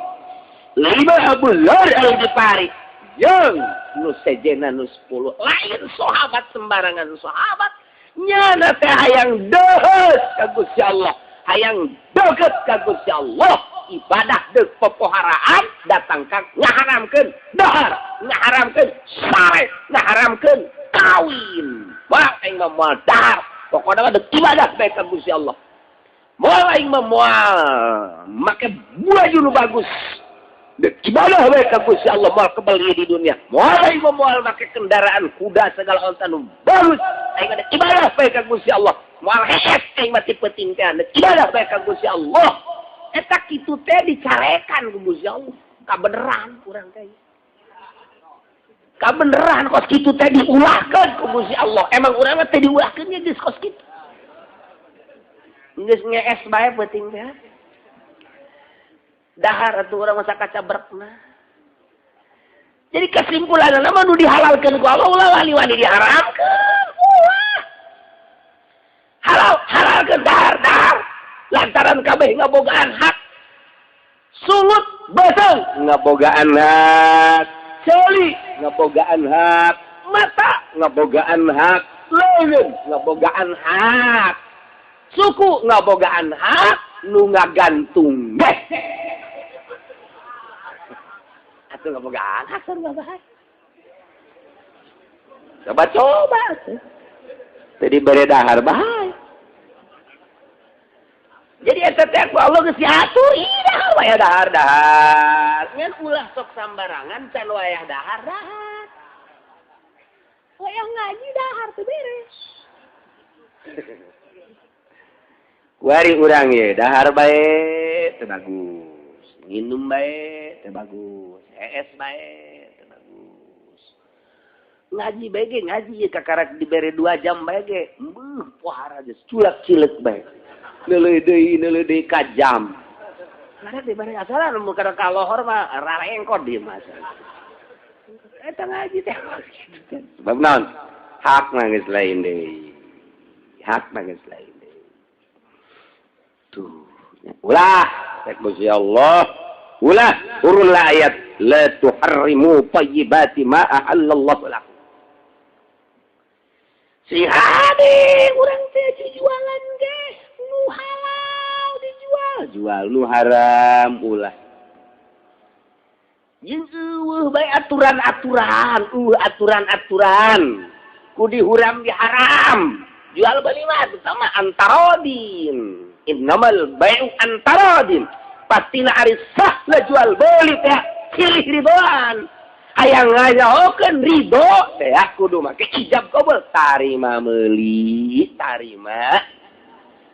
Speaker 3: lima Abu Dzar Al-Ghifari, yang nu sejena nu 10. Lain sahabat sembarangan sahabat. Nyana teh hayang deuheut ka Gusti Allah, hayang deukeut ka Gusti Allah, ibadah deuk popoharaan, datang ka ngaharamkeun dahar, ngaharamkeun sare, ngaharamkeun kawin. Wah, aing mah moal dahar, pokokna mah deuk ibadah bae ka Gusti Allah. Moal, aing mah moal make baju nu bagus, deuk ibadah bae ka Gusti Allah. Moal kebeli di dunia. Moal, aing mah moal make kendaraan kuda segala onta nu bagus, aing mah deuk ibadah bae ka Gusti Allah. Moal hees aing mah ti peuting teh, deuk ibadah bae ka Gusti Allah. Eta kitu teh dicarekan ku Gusti Allah. Kabeneran urang teh, kabeneran kos kitu teh diulahkeun ku Gusti Allah. Emang urang mah teh diulahkeun nya geus kos kitu, geus ngees bae peuting teh dahar atuh urang masa kacaberkna. Jadi kesimpulanna mah, nu dihalalkeun ku Allah ulah wani-wani diharamkeun, ulah. Halal halalkeun, dahar dahar, lantaran kabeh ngabogaan hak. Sungut beuseung ngabogaan hak, ceuli ngabogaan hak, mata ngabogaan hak, leungeun ngabogaan hak, suku ngabogaan hak, nu ngagantung ge atuh ngabogaan hak. Sarua bae, coba coba atuh tadi bere dahar bae. Jadi eta teh ku Allah geus diatur, ih, dahar wae, dahar dahar. Ngan ulah sok sambarangan, can wayah dahar dahar. Wayah ngaji dahar teu beres. Kuari urang ye dahar bae teu bagus, nginum bae teu bagus, hees bae teu bagus. Ngaji bae ge, ngaji ye kakarak dibere 2 jam bae ge, beuh, pohara geus culak cilek bae. Neuleuh deui, neuleuh deui ka jam. Karena diberi asalan mun kada kalohor mah rarengkot di mah. Eta ngaji teh gitu. Sebab naon? Hak mah geus lain deui. Hak mah geus lain deui. Tuh. Ulah rek Gusti Allah. Ulah turunlah ayat la tuharrimu thayyibati ma ahallallahu lakum. Si hade urang teh jualan ge nu halal dijual, jual nu haram ulah. Jeung eueuh bae aturan-aturan, aturan-aturan. Ku dihuram diharam. Jual beli mah sama antarodin. Innamal bai'u antarodin. Pastilah ari sah lah jual beli teh silih ridoan. Hayang ngajahokeun ridho teh kudu make ijab kabul tarima meuli tarima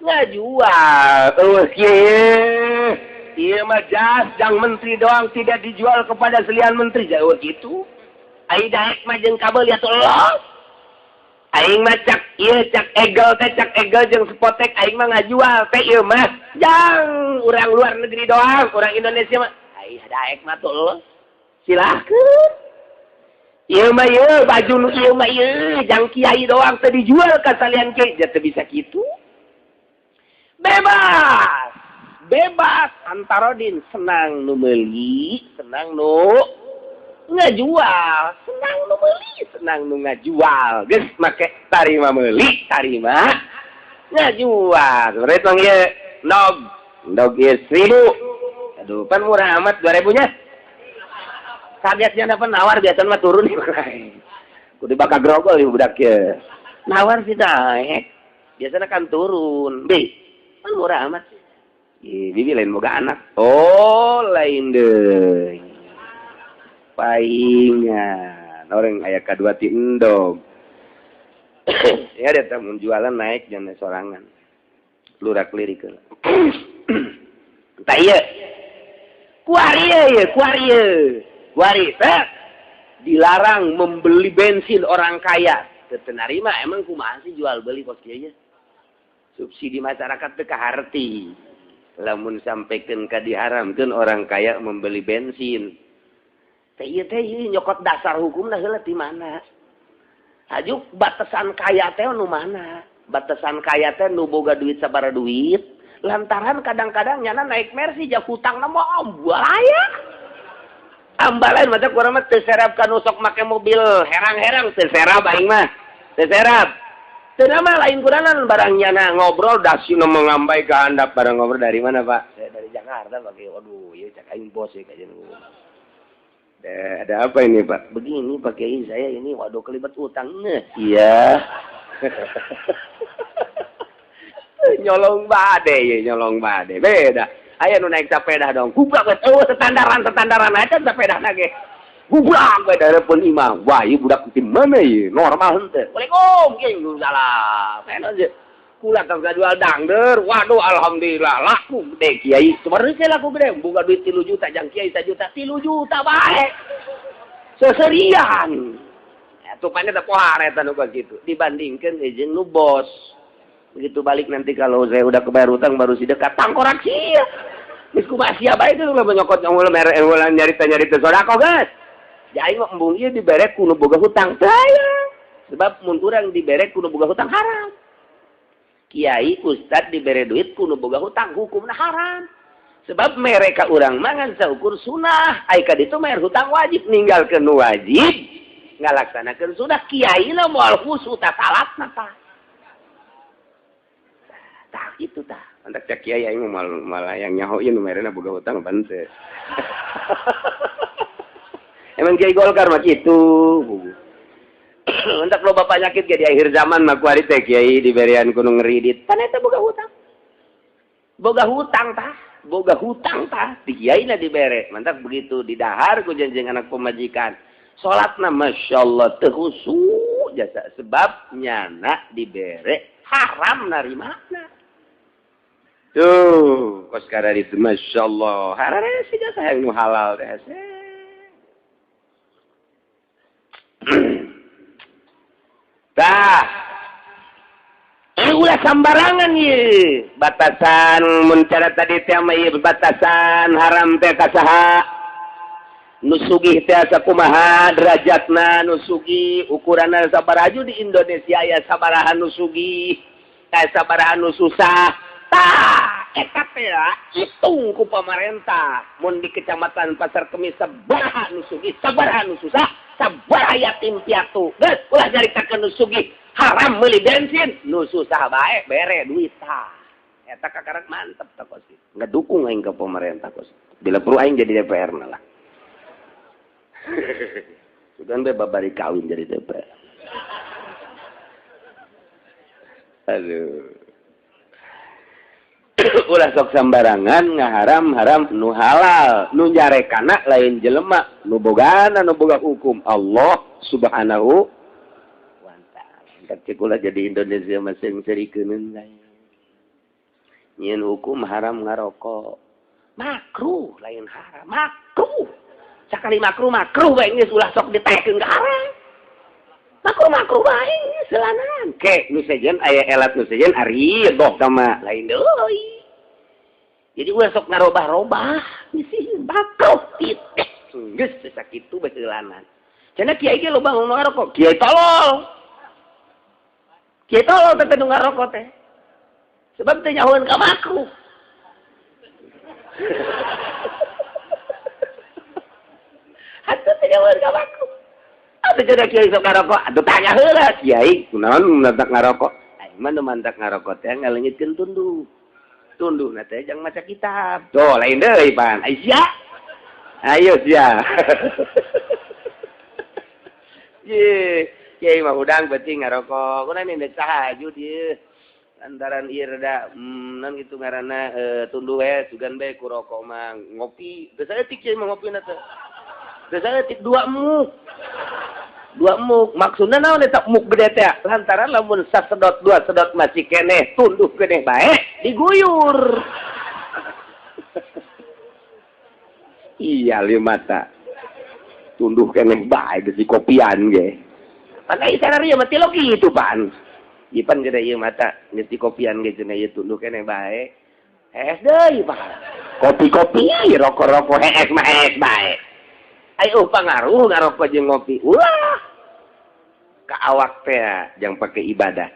Speaker 3: ngajual. Eueuh kieu ieu mah jas jang menteri doang tidak dijual kepada selian menteri jauh gitu. Ai daek mah jeung kabel ya los. Aing mah cak ieu cak egel teh cak egel jeung spotek aing mah ngajual teh ieu mah jang urang luar negeri doang urang Indonesia mah ai daek mah tuh los. Silahkan. Ieu mah ieu baju nu ieu mah ieu jang kiai doang teu dijual ka salian kiai teu bisa kitu. Bebas. Bebas antarodin senang nu meuli, senang nu ngajual, senang nu meuli, senang nu ngajual. Geus make tarima meuli, tarima ngajual. Rek mah ieu ndog, ndog ieu 1000. Aduh, pan murah amat 2000 nya. Kagetnya dapat nawar biasanya mah turun nih. Kudu bakal grogol ieu budak ye. Nawar sih naik. Biasanya kan turun. Bi, kan murah amat. Ih, bibi lain boga anak. Oh, lain deui. Paingan. Orang aya kadua ti endog. Ya dia mun jualan naik jangan sorangan. Lurak lirik heula. Tah ieu. Kuari ieu, kuari ieu. Wari, dilarang membeli bensin orang kaya. Teu narima emang kumaha sih jual beli kos kieu nya? Subsidi masyarakat teu kaharti. Lamun sampaikan ka diharamkeun orang kaya membeli bensin. Teh ieu teh ieu nyokot dasar hukumna heula ti mana? Hajuk batasan kaya teh nu mana? Batasan kaya teh nu boga duit sabaraha duit. Lantaran kadang-kadang nyana naik Mercy jak hutangna mah ambalaya. Ambalain mata kurang mah teu serap ka nu sok make mobil herang-herang teu serap aing mah. Teu serap. Teu mah lain kuranan barang nyana ngobrol dasina mengambai ka handap barang ngobrol dari mana, Pak? Saya dari Jakarta, Pak. Waduh, ieu cak aing bos ya kajian. Ada apa ini, Pak? Begini, Pak Kiai, saya ini waduh kelibet utang. Iya. Nyolong bade ya, nyolong bade. Beda. Aya nu naik sepeda dong. Gublak we eueuh standaran aja sepeda ge. Gublak we dareupeun imah. Wah, ieu budak ti mana ieu? Normal henteu. Waalaikum, kieu salah. Peno je. Kula tong jual dangder. Waduh, alhamdulillah laku gede kiai. Sebenarnya laku gede, boga duit 3 juta jang kiai 1 juta, 3 juta bae. Seserian. Atuh pane teh pohar eta nu kitu dibandingkeun jeung nu bos. Begitu balik nanti kalau saya udah kebayar utang baru si dekat tangkorak sia. Geus kumaha sia bae teh ulah nyokot ulah mere ulah nyarita-nyarita sedekah geus. Jadi mah embung ieu dibere ku nu boga hutang teh aya. Sebab mun urang dibere ku nu boga hutang haram. Kiai ustad dibere duit ku nu boga hutang hukumna haram. Sebab mereka urang mah ngan saukur sunah, ai ka ditu bayar hutang wajib ninggalkeun nu wajib ngalaksanakeun sunah kiai na moal khusyuk ta salatna tah. Tah itu tah. Antak cak kiai aing malah yang nyaho ieu nu merena boga hutang ban teu. Emang kiai Golkar mah kitu. Entak loba penyakit ge di akhir zaman mah kuari teh kiai diberian ku nu ngeridit. Pan eta boga hutang. Boga hutang tah, boga hutang tah di kiai na dibere. Mantap begitu didahar ku janjeng anak pemajikan. Salatna masyaallah teu khusyuk jasa sebab nyana dibere haram narimana. Tuh, kos kada itu masyaallah. Harare sih jasa yang nu halal teh. Tah. Ulah sambarangan ye batasan mun cara tadi teh mah ieu batasan haram teh ka saha nu sugih teh sakumaha derajatna nu sugih ukuranna sabaraha di Indonesia aya sabaraha nu sugih aya sabaraha nu susah tah eta teh hitung ku pamarentah mun di kecamatan Pasar Kemis sabaraha nu sugih sabaraha nu susah sabaraha yatim piatu geus ulah nyaritakeun nu sugih haram meuli bensin nu susah bae bere duit tah eta kakarak mantep tah kos kitu ngedukung aing ka pemerintah kos bila perlu aing jadi DPR na lah sugan bae babari kawin jadi DPR aduh ulah sok sambarangan ngaharam-haram nu halal nu nyarekana lain jelema nu bogana nu boga hukum Allah Subhanahu wa ta'ala. Cek ulah jadi Indonesia masing serikeun lain nyieun hukum haram ngarokok makruh lain haram makruh sakali makruh makruh bae geus ulah sok ditaekeun ka haram makruh makruh bae selanan ke nu sejen aya elat nu sejen ari doh sama lain deui jadi ulah sok ngarobah-robah sih makruh titik geus sakitu bae heulanan cenah kiai ge loba nu ngarokok kiai tolol teh nu ngarokok teh sebab teh nyahoeun ka makruh atuh teh nyahoeun ka makruh atuh cenah kiai sok ngarokok atuh tanya heula kiai kunaon mantak ngarokok aing mah nu mantak ngarokok teh ngaleungitkeun tunduh tunduhna teh jang maca kitab tuh lain deui pan ai sia ayo sia ye kiai mah hudang beuting ngarokok kunaon ini saha dieu lantaran ieu rada non kitu ngaranna tunduh we sugan bae ku rokok mah ngopi geus saeutik kiai mah ngopina teh geus saeutik dua muk maksudna naon eta muk gede teh lantaran lamun sasedot dua sedot masih keneh tunduh keneh bae diguyur iya lima mata tunduh keneh bae geus dikopian ge pan ai sanaria mah tilok kitu pan ipan gede ieu mata geus dikopian ge cenah ieu tunduh keneh bae hees deui pan kopi-kopi rokok-rokok hees mah hees bae ayo pangaruh ngarokok jeung ngopi ulah ka awak teh jang pake ibadah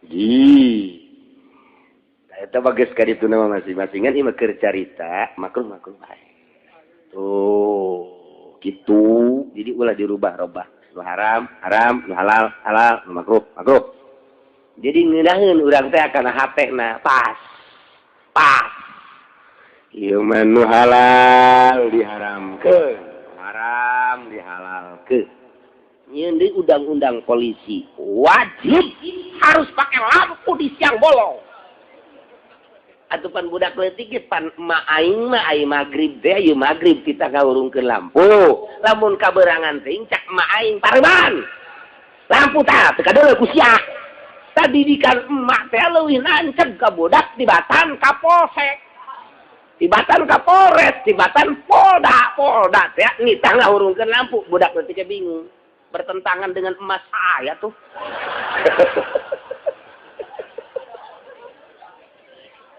Speaker 3: ji eta bagus ka ditu mah masing-masingan ieu mah keur carita makruh-makruh bae tuh kitu jadi ulah dirubah-robah nu haram haram nu halal halal nu makruh makruh jadi ngeunaheun urang teh kana hatena pas pas ieu mah nu halal diharamkeun haram dihalalkeun nyieun deui undang-undang polisi wajib harus pakai lampu di siang bolong atuh pan budak leutik ge pan emak aing mah ai magrib teh ieu magrib kita ngahurungkeun lampu lamun kaberangan teh cak emak aing pareban lampu tah teu kadeuleu ku sia tadidikan emak teh leuwih nanceg ka budak tibatan ka polsek tibatan ka Polres tibatan Polda Polda teh nitah ngahurungkeun lampu budak leutik ge bingung bertentangan dengan emas saya tuh.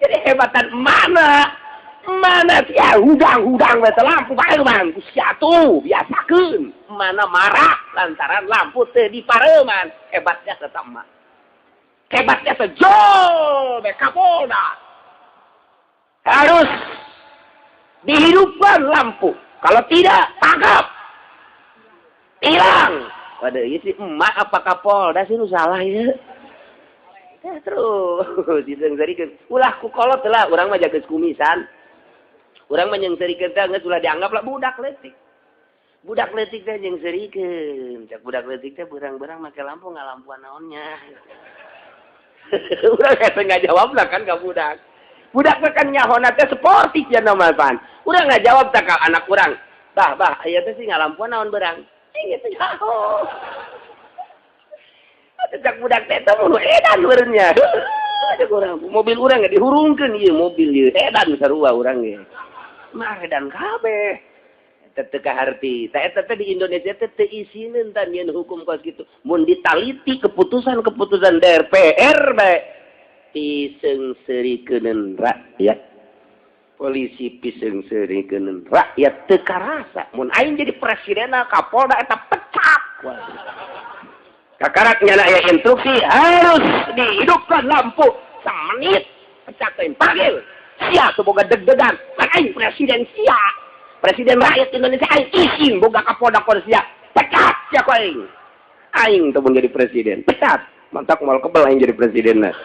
Speaker 3: Jadi hebatan mana mana sia hudang-hudang we lampu pareuman ku sia tuh biasakeun mana marah lantaran lampu teu dipareuman hebatnya tetap emak hebatnya sejol be Kapolda harus dihidupkan lampu kalau tidak tangkap hilang waduh ieu si emak apa Kapolda sih nu salah ieu ya, terus diseungseurikeun ulah ku kolot lah urang mah jageus kumisan urang mah nyeungseurikeun teh geus ulah dianggap lah budak leutik teh nyeungseurikeun cak budak leutik teh berang-berang make lampu ngalampuan naonnya urang hese ngajawab lah kan ka budak budak mah kan nyahona teh sportif ya normal pan urang ngajawab teh ka anak urang bah bah aya teh sih ngalampuan naon berang gitu nyaho cak budak teh teh mun edan meureunnya ada urang mobil urang ge dihurungkeun ieu mobil ieu edan sarua urang ge mah edan kabeh eta teu kaharti tah eta teh di Indonesia teh teu isineun tah nyieun hukum kos kitu mun ditaliti keputusan-keputusan DPR bae piseungseurikeun rakyat. Polisi piseungseurikeun rakyat teu karasa. Mun aing jadi presiden Kapolda eta pecat. Kakarak nyana aya instruksi harus dihidupkan lampu semenit pecat aing panggil. Sia tuh boga deg-degan. Kan aing presiden sia. Presiden rakyat Indonesia aing isin boga Kapolda sia. Pecat sia ku aing. Aing tuh mun jadi presiden. Pecat. Mantak moal kebel aing jadi presiden nah.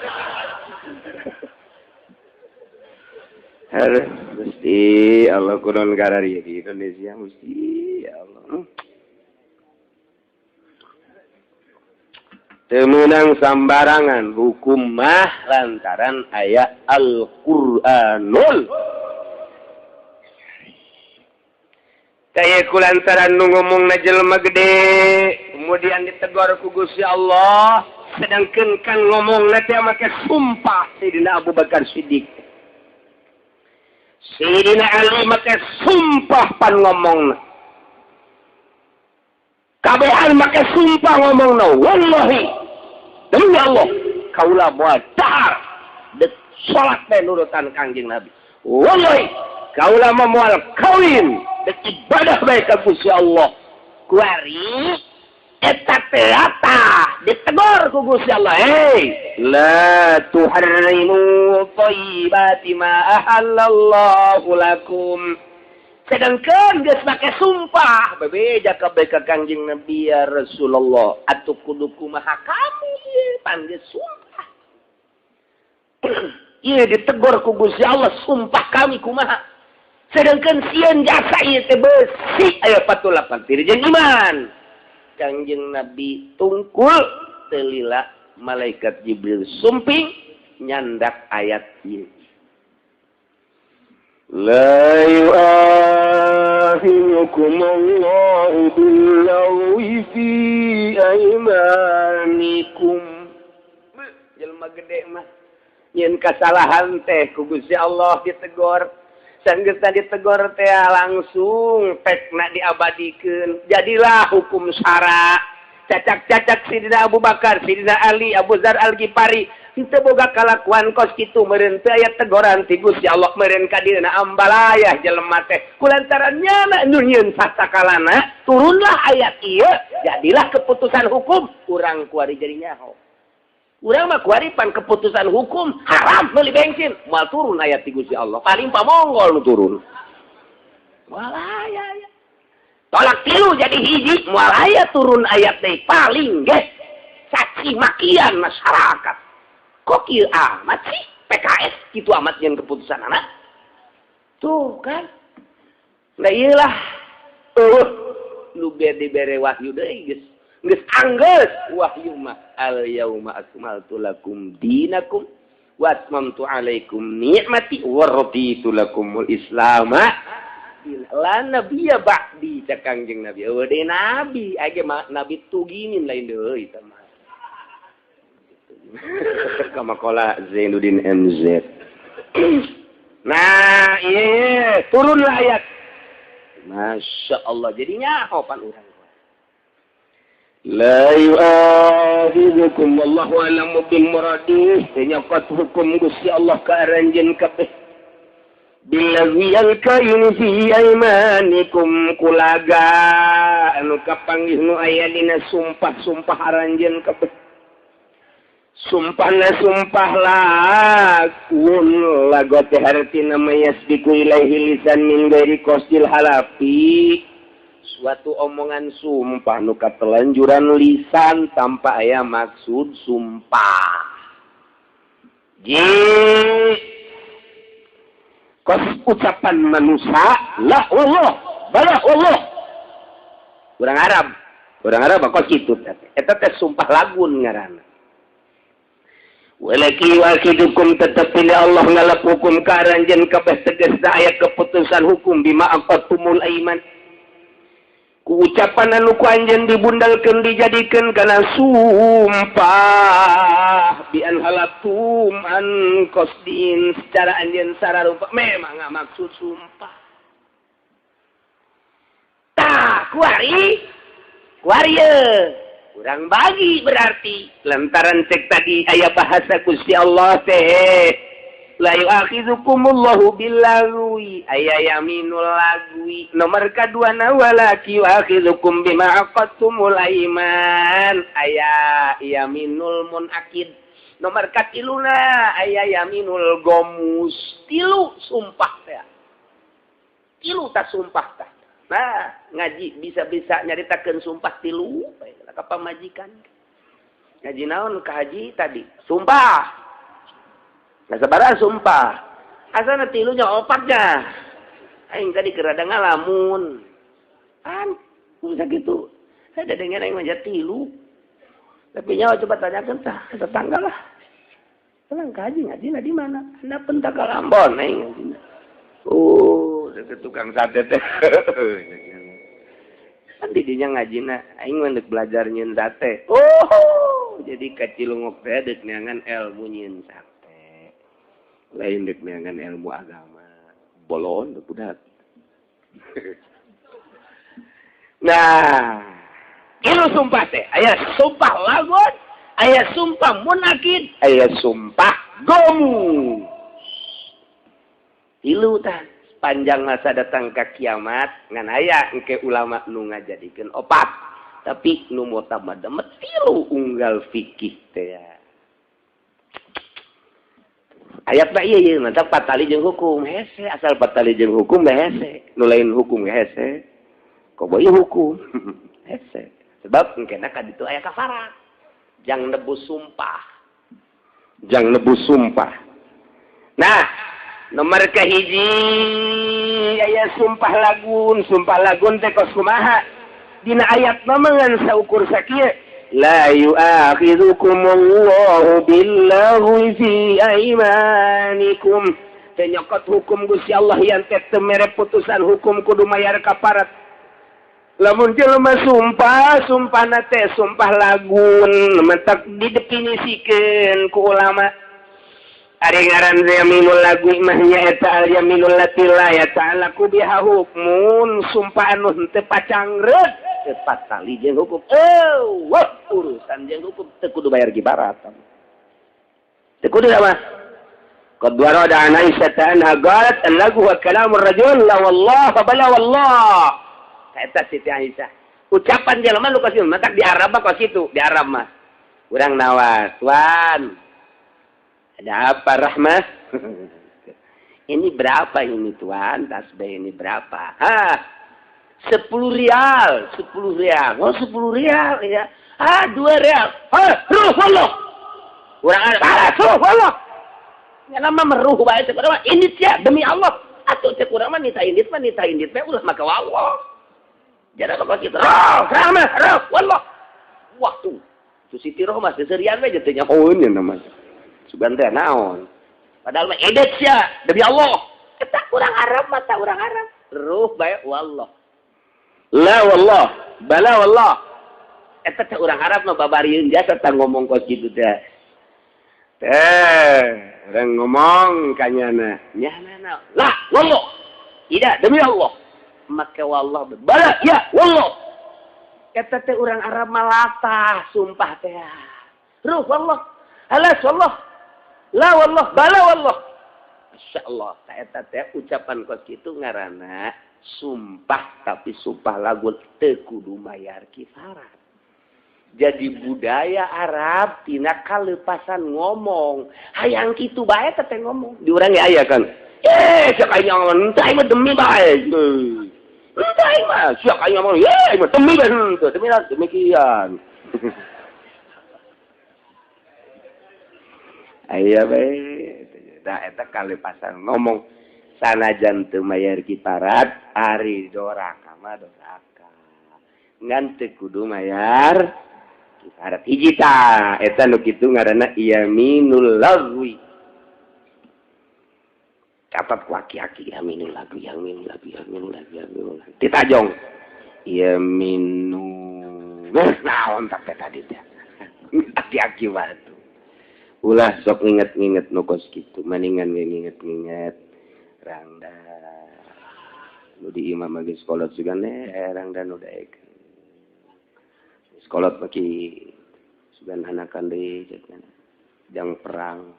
Speaker 3: Aduh, mesti Allah kunon karari di Indonesia mesti ya Allah. Teu meunang sambarangan hukum mah lantaran aya Al-Qur'anul. Kaya ku lantaran nu ngomongna jelema gede, kemudian ditegor ku Gusti Allah, sedangkeun kan ngomongna teh make sumpah Sayyidina Abu Bakar Siddiq. Sayyidina Ali make sumpah pan ngomongna. Kabehan make sumpah ngomongna, wallahi demi Allah kaula moal dahar dek salat teh nurutan Kangjeng Nabi. Wallahi kaula mah moal kawin dek ibadah bae ka Gusti Allah. Kuari eta teh ditegor ku Gusti Allah, hei la tuharrimu thayyibati ma ahallallahu lakum. Sedangkan geus make sumpah bebeja kabeh ka Kangjeng Nabi ya Rasulullah atuh kudu kumaha kami ieu pan geus sumpah. Ieu ditegor ku Gusti Allah sumpah kami kumaha. Sedangkan sieun jasa ieu teh beusi aya 48 jeung iman. Kangjeng Nabi tungkul telila malaikat Jibril sumping nyandak ayat ieu.
Speaker 2: La yu'akhidukum Allahu bil-lagwi fi aymanikum.
Speaker 3: Jelema gede mah nyeun kasalahan teh ku Gusti Allah ditegor. Sanggeusna ditegor teh langsung pekna diabadikeun. Jadilah hukum syara. Cacak-cacak Sidina Abu Bakar, Sidina Ali, Abu Dzar Al-Ghifari henteu boga kalakuan kos kitu meureun teu aya tegoran ti Gusti Allah meureun ka dieuna ambalayah jelema teh. Kulantaran nyana nu nyieun sasakalana turunlah ayat ieu jadilah keputusan hukum urang kuari jadi nyaho. Urang mah kuari pan keputusan hukum haram meuli bensin moal turun ayat ti Gusti Allah paling pamonggol nu turun. Moal aya ya. Tolak tilu jadi hiji moal aya turun ayat deui paling geus caci makian masyarakat. Kok kieu amat sih PKS kitu amat nyeun keputusan anak. Tuh kan. Nah ieulah nu dibere wahyu deui geus. Geus anggeus wahyu mah al yauma akmaltu lakum dinakum wa atmamtu alaikum ni'mati wa raditu lakumul islama. La nabiyya ba'di cak Kangjeng Nabi. Eueuh deui nabi, age mah nabi tuginin lain deui eta mah.
Speaker 2: Kama qala Zainuddin MZ.
Speaker 3: Nah, iya, turunlah ayat. Masya Allah, jadinya pan urang.
Speaker 2: La yu'akhidhukum wallahu a'lamu bil muradih. Nyokot hukum Gusti Allah ka aranjeun kabeh.
Speaker 3: Billazi alkainu fi aymanikum kulaga anu kapanggih nu aya dina sumpah-sumpah aranjeun kabeh. Sumpahna sumpah lakun lago teh hartina mayasbiku ilaihi lisan min ghairi qasdil halafi. Suatu omongan sumpah nu katelanjuran lisan tanpa aya maksud sumpah. Ji kos ucapan manusia la wallah bala wallah. Urang Arab kos kitu teh. Eta teh sumpah lagun ngaranna. Walaki wakidukum tetapi Allah ngalap hukum ka aranjeun kabeh tegasna aya keputusan hukum bima aqatumul aiman. Ku ucapan anu ku anjeun dibundalkeun dijadikeun kana sumpah bi an halatum an qasdin secara anjeun sararupa memang maksud sumpah. Tah kuari kuari ye. Kurang bagi berarti lantaran cek tadi aya bahasa Gusti Allah teh la yu'akhidzukumullahu billagwi aya yaminul lagwi nomor kadua na walaki yu'akhidzukum bima aqadtumul aiman aya yaminul munakid nomor katiluna aya yaminul gomus tilu sumpah teh tilu ta sumpah tah. Nah, ngaji bisa-bisa nyaritakeun sumpah tilu ka pamajikan. Ngaji naon ka haji tadi? Sumpah. Nah, sabaraha sumpah? Asana tilunya opatnya. Aing tadi keur rada ngalamun. An, bisa gitu. Ada dengan aing mah tilu. Tapi nyawa coba tanyakeun tah ke tetangga lah. Tenang ka haji ngajina di mana? Anda pentak ka Ambon aing ngajina. Oh, deket tukang sate teh. Kan didinya ngajina, aing mah deuk belajar nyieun sate. Oh, jadi ka Cilungok teh deuk neangan ilmu nyieun sate. Lain deuk neangan ilmu agama. Bolon budak. Nah, ieu sumpah teh, aya sumpah lagon, aya sumpah munakid, aya sumpah gomu. Tilu tah panjang masa datang ke kiamat ngan aya engke ulama nu ngajadikeun opat tapi nu mutamad tilu unggal fikih teh ayat mah ieu ieu mantap patali jeung hukum hese asal patali jeung hukum mah hese nu lain hukum hese kobo ieu hukum hese sebab engkena ka ditu aya kafarat jang nebus sumpah jang nebus sumpah. Nah, nomor kahiji aya sumpah lagun teh kos kumaha dina ayat mah ngan saukur sakieu la yu'akhidzukumullahu billahwi fi aimanikum teh nyokot hukum Gusti Allah yang teh teu mere putusan hukum kudu mayar kafarat lamun jelema sumpah sumpahna teh sumpah lagun mentak didefinisikeun ku ulama. Ari ngaran yaminul lagu mah nyaeta al yaminul lati la yata'allaqu biha hukmun sumpah anu henteu pacangreut teu patali jeung hukum. Wah urusan jeung hukum teu kudu bayar kibarat. Teu kudu mah. Qad warada an Aisyah anha qalat al-lagu wa kalamur rajul la wallah fa bala wallah. Eta Siti Aisyah. Ucapan jelema nu kos matak di Arab mah kos kitu, di Arab mah. Urang nawas, tuan. Ada apa Rahmah? Ini berapa ini tuan? Tasbih ini berapa? Hah? 10 rial, 10 rial. Oh, 10 rial ya. Ah, 2 rial. Hah, ruh Allah. Urang ada, ruh Allah. Nya nama meruh bae cek urang mah indit sia demi Allah. Atuh cek urang mah nita indit mah nita indit bae ulah maka Allah. Jadi kok kitu. Ruh, Rahmah, ruh Allah. Waktu. Tu Siti Rohmah seserian we teh nyahoeun nya namanya. Sugan teh naon padahal mah edet sia demi Allah eta urang Arab mata urang Arab ruh bae wallah la wallah bala wallah eta teh urang Arab mah babarieun jasa tah ngomong kos kitu teh teh urang ngomong ka nyana nyana la wallah tidak demi Allah make wallah bala ya wallah eta teh urang Arab mah latah sumpah teh ruh wallah alas wallah la wallah bala wallah. Masya Allah eta teh ucapan kos kitu ngaranna sumpah tapi sumpah lagu teu kudu mayar kifarat. Jadi budaya Arab tina kalepasan ngomong hayang kitu bae teh ngomong di urang ge aya kan siak aing ngomong henteu aing mah demi bae henteu aing mah siak aing ngomong ye mah demi bae henteu demi demikian. Aya bae da eta kalepasan ngomong sanajan teu mayar kiparat ari doraka mah doraka ngan teu kudu mayar kiparat hiji tah eta nu kitu ngaranna yaminul lagwi. Catat ku aki-aki yaminul lagwi yaminul lagwi yaminul lagwi yaminul lagwi ditajong yaminul naon tah tadi teh aki-aki batu. Ulah sok nginget-nginget nu kos kitu, maningan ge nginget-nginget rangda. Nu di imam geus kolot sugan rangda nu daekeun. Geus Sekolah bagi sugan anakan deui jang perang.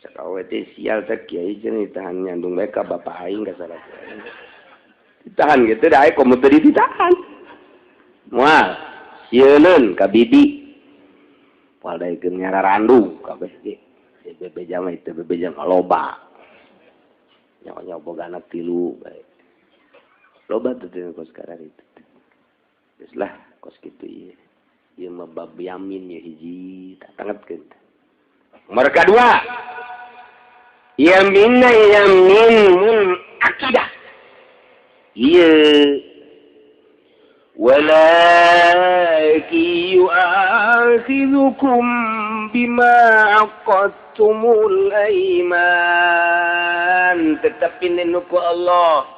Speaker 3: Cak awe teh sial teh kiai jeung ditahan nyandung bae ka bapak aing ka salah. Ditahan gitu da komo teu ditahan. Moal sieuneun ka bibi. Moal daekeun nyararandu kabeh ge. Bebeja mah itu bebeja mah loba. Nyawa-nyawa boga anak tilu bae. Loba tuh teh kos karar itu. Geus lah kos kitu ieu. Ieu mah bab yamin ya hiji tak tangetkeun. Mereka dua. Yaminna yamin akidah. Ieu walakin yu'akhidhukum bima aqadtumul aiman, tetapi nenuku Allah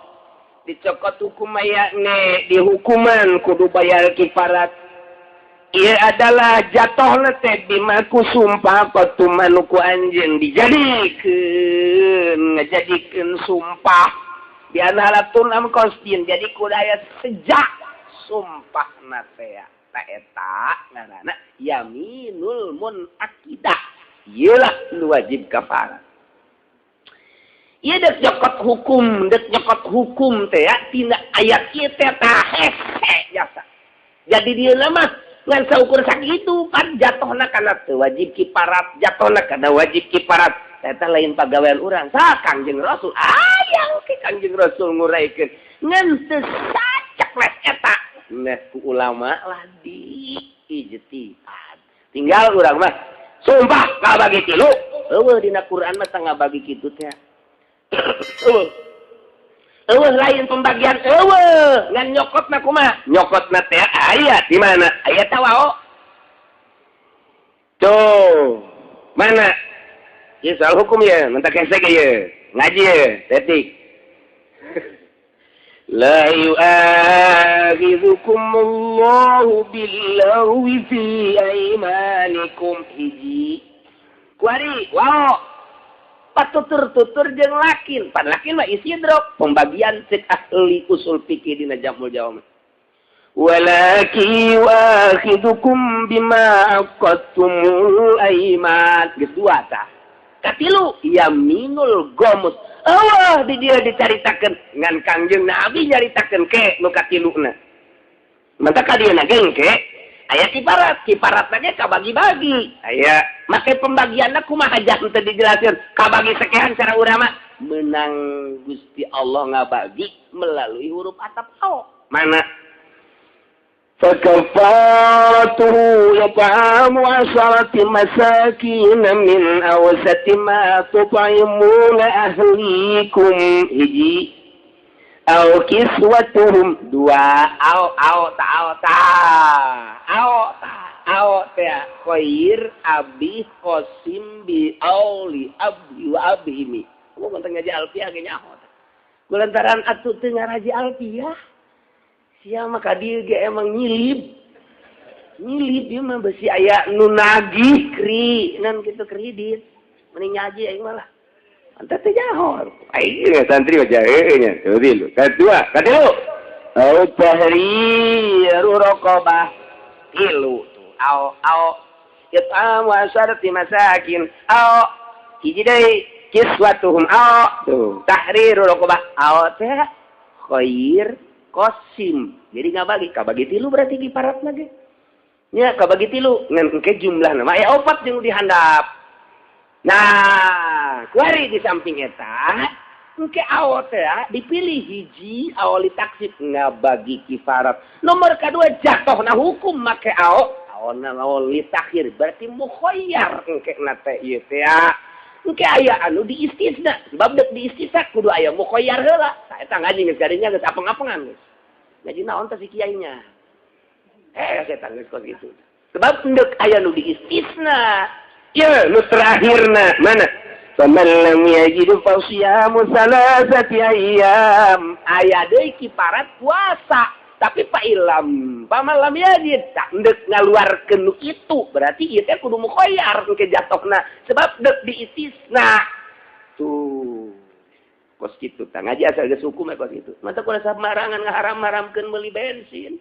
Speaker 3: dicokot hukum ayakne dihukuman kudu bayar kifarat. Ia adalah jatuh teh bima ku sumpah qatuman ku anjeun dijadikeun ngajadikeun sumpah di analatun am qasdin, jadi kudu aya sejak sumpah na teh ta eta ngaranna yaminul munaqidah, ieulah nu wajib kafarat. Ieu dek nyokot hukum, dek nyokot hukum teh ya tina ayat ieu teh tah hese jasa. Jadi dia mah ngan saukur sakitu pan jatuhna kana teu wajib kiparat, jatuhna kana wajib kiparat. Eta lain pagawean urang, sa Kangjeng Rasul. Ayang ke Kangjeng Rasul nguraikeun ngan teu sacek les eta. Nah ku ulama lah di ijtihad. Tinggal urang mah sumpah ngabagi tilu. Eueuh dina Quran mah teu ngabagi kitu teh. Eueuh. Eueuh lain pembagian eueuh, ngan nyokotna kumaha? Nyokotna teh aya di mana? Aya tawao. Tuh, mana? Ieu soal hukum ya, mentak hese ge ye. Ngaji ye, detik. La yu'akhidhukumullahu billaghwi fi aymanikum hiji. Kuari, wow. Patutur-tutur jeung lakin, pan lakin mah isidrok pembagian cek ahli usul fikih dina Jamul Jawami. Walakin yu'akhidhukum bima aqadtumul ayman. Geus dua tah. Katilu yaminul gomus. Allah di dia dicaritakeun ngan Kangjeng Nabi nyaritakeun ke nu katiluna. Mantap ka dieu na geng ke aya kiparat, kiparat ge kabagi-bagi. Aya make pembagianna kumaha jang teu dijelasin, kabagi sekian cara urang mah menang Gusti Allah ngabagi melalui huruf atap ao. Mana? فكفارته يطعام 10 مساكين من أوسط ما تطعمون أهليكم hiji أو كسوتهم dua au au ta au ta au ta au ta khair abi qasim bi auli abdi wa abhimi. Kamu konten ngaji alfiah ge nyaho kulantaran atuh teu ngaraji alfiah. Sia mah ka dieu ge emang nyilib. Nyilib ieu mah besi aya nu nagih kri, nan kitu kredit. Mending ngaji aing mah lah. Anta teh nyaho. Aing ge santri mah jahe nya. Tilu, kadua, katilu. Au tahriru raqabah. Tilu tuh. Au au it'amu asharati masakin. Au hiji deui kiswatuhum au tuh tahriru raqabah. Au teh khair kosim. Jadi ngabagi, kabagi tilu berarti kiparat lagi. Nya kabagi tilu ngan engke jumlahna mah aya opat jeung dihandap. Nah, kuari di samping eta engke awo teh dipilih hiji awali taksib ngabagi kifarat. Nomor kadua jatuhna hukum make awo, awona awali takhir berarti mukhayyar engke na teh ieu teh. Engke aya anu diistisna, sebab dek diistisna kudu aya mukhayyar heula. Tah eta ngaji geus garinya geus apeng-apengan geus. Ngaji naon teh si kiainya. Setan geus kos kitu. Sebab endek aya nu diistisna. Ieu nu terakhirna mana? Faman lam yajid fa siyamu salasati ayyam. Aya deui kiparat puasa, tapi fa ilam faman lam yajid tak endek ngaluarkeun nu kitu, berarti ieu teh kudu mukhayyar engke jatohna sebab dek diistisna. Tuh. Kos kitu tah ngaji asal geus hukum kos kitu. Mata kulah samarangan ngaharam-haramkeun meuli bensin.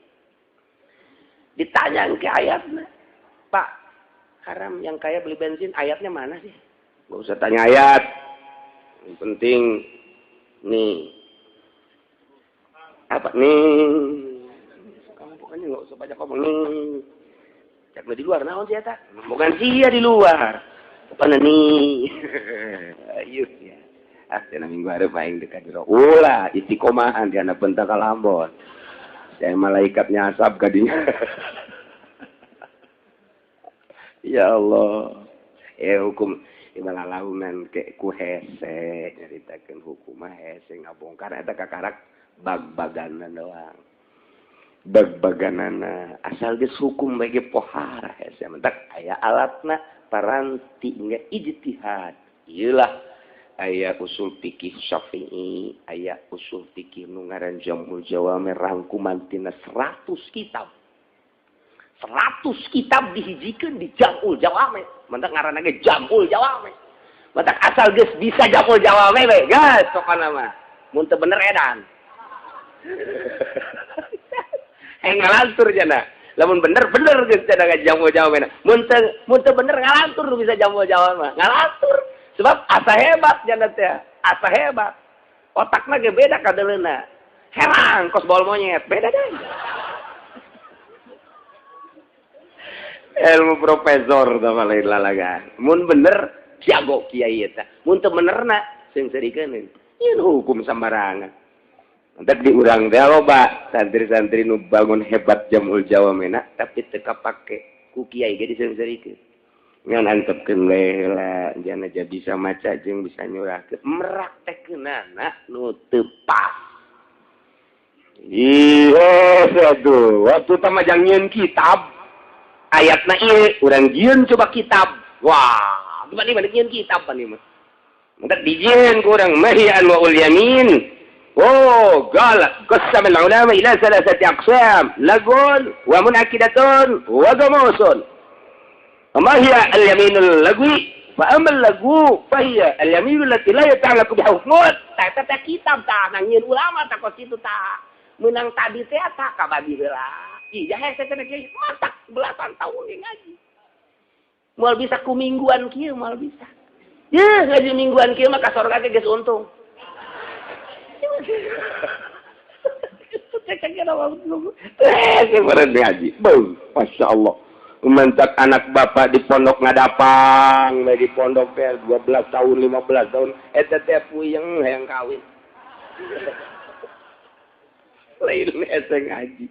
Speaker 3: Ditanya ke ayatna. Pak, haram yang kaya beli bensin ayatnya mana sih? Gak usah tanya ayat. Yang penting nih. Apa nih? Kamu pokoknya gak usah banyak ngomong nih. Cak di luar naon sih eta? Bukan sia di luar. Apa nih? Ayo ya. Ah, cenah minggu hareup aing dekat jero. Ulah istiqomahan di anak bentak kalambon. Saya malaikat nyasab kadinya. Ya Allah. Hukum ibalalaunan ke ku hese nyaritakeun hukum mah hese ngabongkar eta kakarak bag-baganan doang. Bag-baganana asal geus hukum bae ge pohara hese mentak aya alatna paranti nya ijtihad. Ieu lah aya usul fikih Syafi'i, aya usul fikih nu ngaran Jamul Jawami rangkuman tina 100 kitab. 100 kitab dihijikeun di Jamul Jawami. Mentak ngaranna ge Jamul Jawami. Mentak asal geus bisa Jamul Jawami we, geus pokona mah. Mun teu bener edan. Hayang ngalantur jana. Lamun bener bener geus cenah Jamul Jawami. Mun teu bener ngalantur nu bisa Jamul Jawami mah. Ngalantur. Sebab asa hebat jana teh, asa hebat. Otakna ge beda kadeleuna. Herang kos bol monyet, beda deh. Ilmu profesor tah lain lalagan. Mun bener jago kiai eta. Mun teu benerna seungseurikeun. Ieu hukum sambarangan. Entek di urang teh loba santri-santri nu bangun hebat Jamul Jawamena tapi teu kapake ku kiai ge diseungseurikeun. Ngan antepkeun we heula jana aja bisa maca jeung bisa nyurahkeun meraktekeunana nu teu pas. Ih, aduh, waktu tamajang nyieun kitab ayatna ieu urang jieun coba kitab. Wah, gimana nih nyieun kitab pan ieu mah. Mentak dijieun ku urang mahiyan wa ul yamin. Oh, qala qasama al ulama ila salasati aqsam, lagun wa munakidatun wa gamusun. Ma hiya al-yaminul lagwi fa amal lagu fa hiya al-yaminul lati la yata'allaqu bi hukmun. Ta ta kitab ta nangieun ulama ta kos kitu ta. Meunang tadi teh ta kabagi heula. Ih, hese teh kiai matak belasan tahun ge ngaji. Moal bisa ku mingguan kieu moal bisa. Yeuh ngaji mingguan kieu mah ka sorga ge geus untung. Ngaji. Beuh, masyaallah. Mentak anak bapak di pondok ngadapang, di pondok teh 12 tahun, 15 tahun, eta teh puyeng hayang kawin. Lain hese ngaji.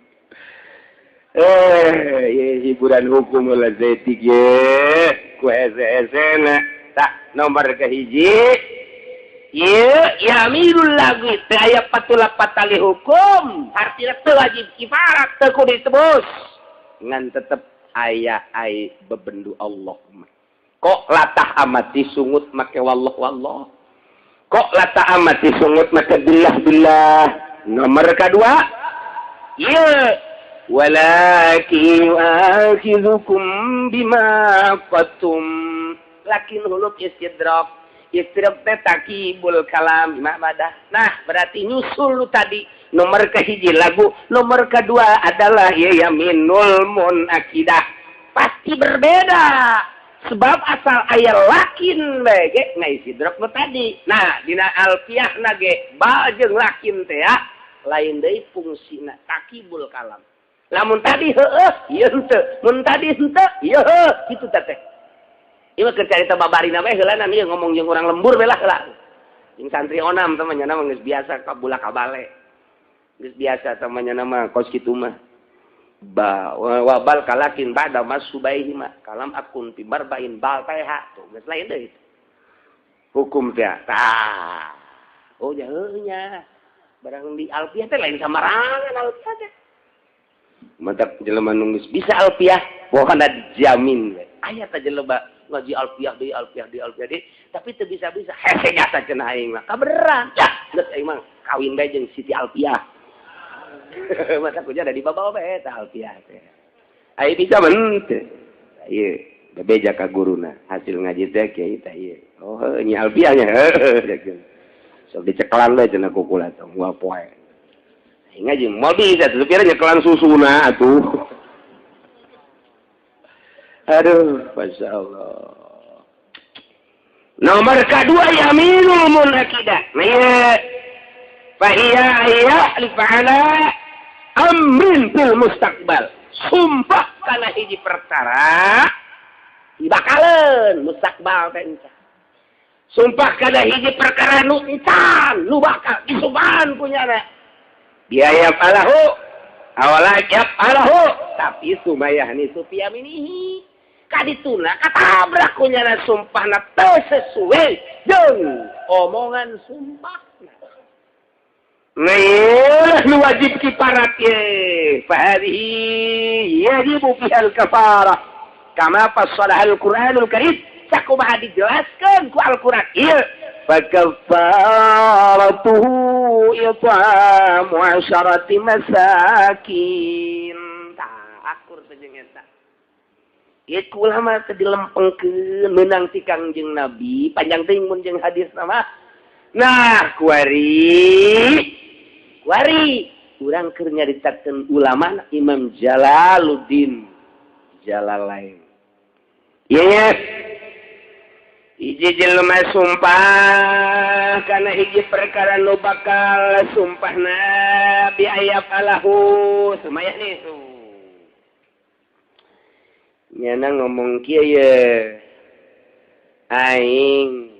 Speaker 3: Hiburan hukum lah zetik ye, ku hese-hesena. Tak nomor kahiji. Ieu yaminul lagu teh aya patulak patali hukum, artina teu wajib kifarat, teu kudu ditebus. Ngan tetep aya ai bebendu Allah. Kok latah amat disungut make wallah wallah. Kok latah amat disungut make billah billah. Nomor kedua, ieu walakin yu'akhidhukum bima qatum. Lakin huruf istidrak. Istidrak teh takibul kalam bima badah. Nah, berarti nyusul lu tadi. Nomor kehiji lagu, nomor kedua adalah ya yaminul munakidah. Pasti berbeda. Sebab asal aya lakin bae ge ngaistidrak nu tadi. Nah, dina alfiahna ge ba jeung lakin teh ya lain deui fungsina takibul kalam. Lamun tadi heueuh, ieu henteu. Mun tadi henteu, ieu heuh, kitu teh. Ieu mah keur carita babarina bae heulanan ieu ngomong jeung urang lembur bae lah heula. Jeung santri onam teh mah nya mah geus biasa kabula kabale. Geus biasa teh mah nya mah kos kitu mah. Ba wabal kalakin ba'da masubaihi ma kalam akun fi barbain bal teh tuh geus lain deui. Hukum teh tah. Oh nya heueuh nya. Barang di alfiah teh lain samarangan alfiah teh. Mantap jelema nu geus bisa alfiah pokona dijamin we. Aya teh jelema ngaji alfiah deui alfiah deui alfiah deui tapi teu bisa-bisa hese nyata cenah aing mah kabeneran. Yah geus aing mah kawin bae jeung Siti Alfiah. Mata kuja ada di bawah bae eta alfiah teh. Ai bisa henteu. Ieu bebeja ka guruna hasil ngaji teh kiai teh ieu. Oh nya alfiahnya heueuh. Sok dicekelan we cenah ku kula teh moal poe. Aing aja moal bisa tuh kira nyekelan susuna atuh. Aduh, masya Allah. Nomor kedua yaminul munakidah. Nah, fa iya ya'lif ala amrin fil mustaqbal. Sumpah kana hiji perkara dibakaleun mustaqbal teh encan. Sumpah kana hiji perkara nu encan, nu bakal disumpahan punyana. Biaya falahu awala yaf'alahu tapi sumayahni sufiyaminihi. Kadituna katabrak kunyana sumpahna teu sesuai jeung omongan sumpahna. Nah, nu wajib kiparat ye. Fa hadhihi yajibu fiha al-kafarah. Kama fassalaha al-Qur'anul Karim. Sakumaha dijelaskeun ku Al-Qur'an ieu. Fa kafaratuhu it'amu 10 masakin. Tah akur teh jeung eta. Ieu ulama teh dilempengkeun meunang ti Kangjeng Nabi, panjang teuing mun jeung hadis mah. Nah, kuari kuari urang keur nyaritakeun ulama Imam Jalaluddin Jalalain. Ieu hiji jelema sumpah kana hiji perkara nu bakal sumpahna bi ayaf alahu sumayah nih. Nyana ngomong kieu ye, aing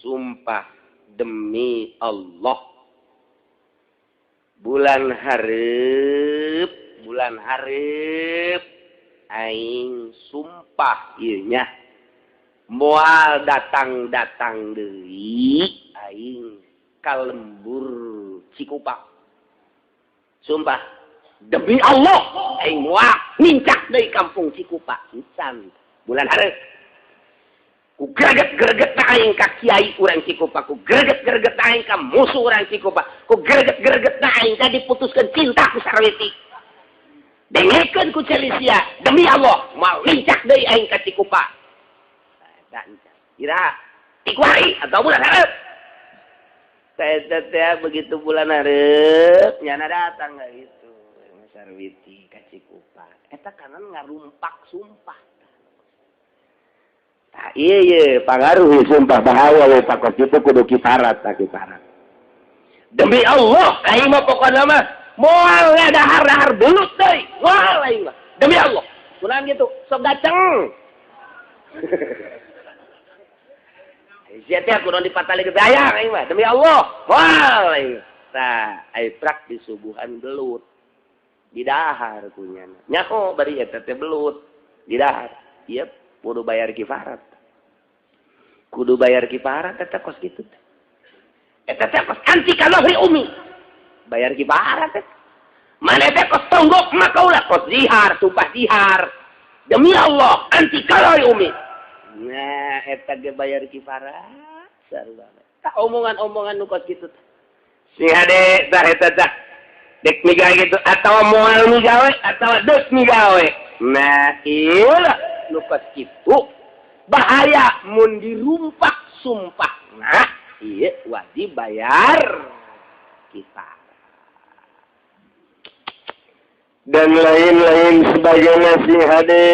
Speaker 3: sumpah demi Allah bulan hareup aing sumpah ieu nya moal datang-datang deui aing ka lembur Cikupa. Sumpah demi Allah aing moal nincak deui kampung Cikupa encan bulan hareup. Ku greget-greget aing ka kiai urang Cikupa, ku greget-greget aing ka musuh urang Cikupa, ku greget-greget aing ka diputuskeun cinta ku Sarwiti. Dengekeun ku Celisia, demi Allah moal nincak deui aing ka Cikupa. Eta encan. Iraha tikuari atau bulan hareup. Teh begitu bulan hareup nyana datang gitu. Sarwiti ka Cikupa. Eta kanan ngarumpak sumpah. Tah ieu ye pangaruh sumpah bahaya we pakos kitu kudu kiparat tah kiparat. Demi Allah aing mah pokona mah moal dahar-dahar belut deui. Moal aing mah. Demi Allah. Kunaon kitu? Sok gaceng. Sia teh kudu dipatali ke dayang aing mah. Demi Allah. Moal aing. Tah ai prak disuguhan belut. Didahar kunyana. Nyaho bari eta teh belut. Didahar. Ieu kudu bayar kifarat. Kudu bayar kifarat eta kos kitu teh. Eta teh kos anti kalohri umi. Bayar kifarat teh. Mana teh kos tonggok mah kaula kos zihar, sumpah zihar. Demi Allah anti kalohri umi. Nah, eta ge bayar kifarat sarua. Tah omongan-omongan nu kos kitu teh. Si hade tah eta tah. Dek migawe gitu atau moal migawe atau dek migawe. Nah, ieu lah nu kos kitu bahaya mun dirumpak sumpah. Nah, ieu wajib bayar kifarat. Dan lain-lain sebagainya si hade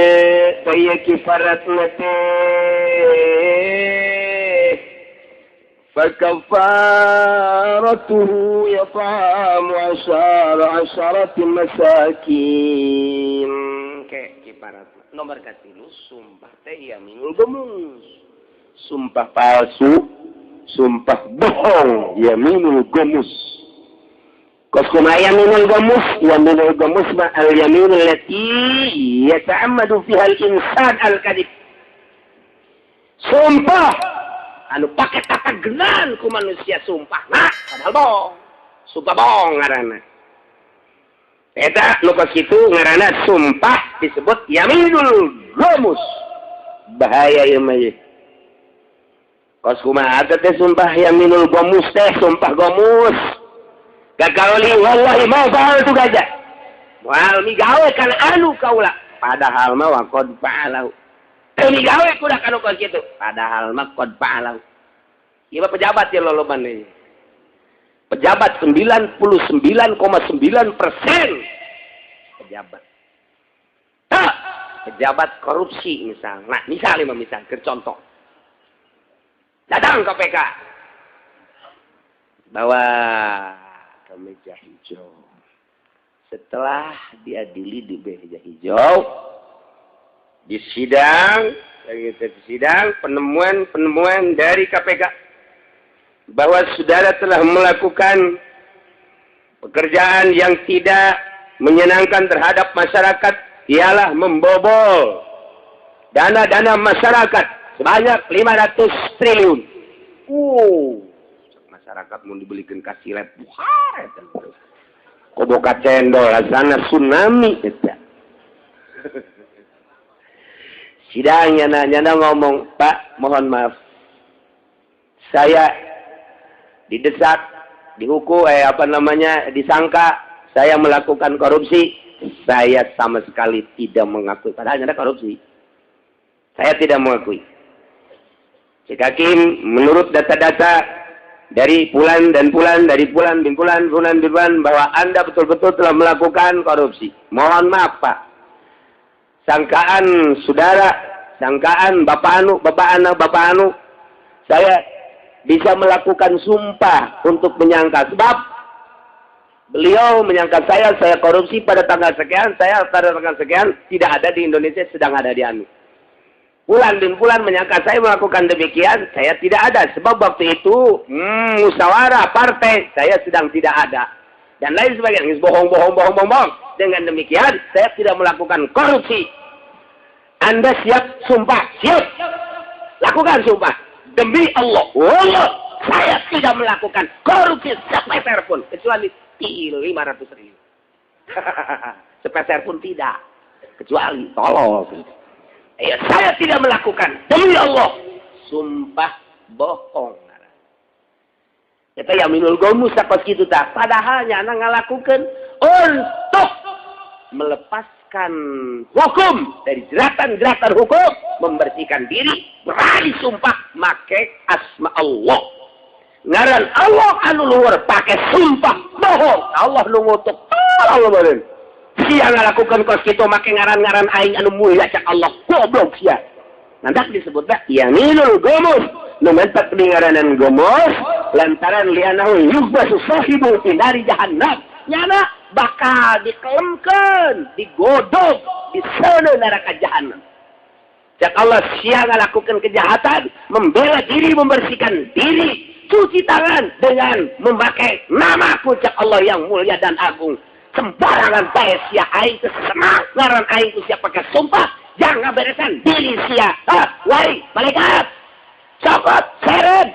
Speaker 3: ieu kifarat teh. فكفارته إطعام 10 masakin. Kayak kifarat nomor katilu sumpah teh yaminul gomus. Sumpah palsu, sumpah bohong, yaminul gomus. Kos kumaha yaminul gomus? Yaminul gomus ma al yaminul lati yata'ammadu fiha al insan al kadhib. Sumpah anu pake tatagenan ku manusia sumpah nah padahal bohong, sumpah bohong ngaranna. Eta nu kos kitu ngaranna sumpah disebut yaminul gomus. Bahaya ieu mah. Kos kumaha teh sumpah yaminul gomus teh sumpah gomus. Gakauli wallahi ma fa'altu gajah. Moal migawe kana anu kaula padahal mah wa qad fa'alahu. Teu migawe kuda kanu kos kitu padahal mah qad fa'alahu. Ieu mah pejabat ye loloban deui.
Speaker 2: Pejabat 99,9% pejabat. Nah, pejabat korupsi misal. Nah, misalnya misal ke contoh. Datang KPK. Bawa ke meja hijau. Setelah diadili di meja hijau, di sidang, di sidang penemuan-penemuan dari KPK bahwa saudara telah melakukan pekerjaan yang tidak menyenangkan terhadap masyarakat, ialah membobol dana-dana masyarakat sebanyak 500 triliun. Masyarakat mau dibelikan kasih lep, koboka cendol, rasana tsunami eta. Sidangnya nyana ngomong, "Pak, mohon maaf. Saya didesak, dihukum, disangka saya melakukan korupsi. Saya sama sekali tidak mengakui." Padahal nyana korupsi. Saya tidak mengakui. Cek hakim, menurut data-data dari bulan dan bulan, dari bulan bin bulan, bulan bin bulan, bahwa Anda betul-betul telah melakukan korupsi. Mohon maaf, Pak. Sangkaan saudara, sangkaan bapak anu, bapak anu, bapak anu, saya bisa melakukan sumpah untuk menyangka. Sebab beliau menyangka saya korupsi pada tanggal sekian, saya pada tanggal sekian, tidak ada di Indonesia, sedang ada di anu. Bulan bin bulan menyangka saya melakukan demikian, saya tidak ada. Sebab waktu itu, musyawarah partai, saya sedang tidak ada. Dan lain sebagainya. Bohong, bohong, bohong, bohong, bohong. Dengan demikian, saya tidak melakukan korupsi. Anda siap sumpah? Siap. Lakukan sumpah. Demi Allah. Allah, saya tidak melakukan korupsi sepeser pun. Kecuali 500 ribu. Sepeser pun tidak. Kecuali tolong. Ya, saya tidak melakukan. Demi Allah. Sumpah bohong. Kita yaminul gomus sakos kitu tah. Padahal nyana ngalakukeun untuk melepaskan hukum dari jeratan-jeratan hukum, membersihkan diri, berani sumpah make asma Allah. Ngaran Allah anu luhur pakai sumpah bohong. Allah nu ngutuk. Allah beureun. Sia ngalakukeun kos kitu make ngaran-ngaran aing anu mulia cak Allah. Goblok sia. Nanti disebutnya yaminul gomus. Nu mentak di ngaranan gomus lantaran lianahu yubbasu sahibu fi nari jahannam. Nyana bakal dikelemkeun, digodog, diseuneu neraka jahannam. Cak Allah sia ngalakukeun kejahatan, membela diri, membersihkan diri, cuci tangan dengan memakai namaku cak Allah yang mulia dan agung. Sembarangan bae sia aing teu senang ngaran aing ku sia pakai sumpah, jangan beresan diri sia. Wai, malaikat. Cokot, seret,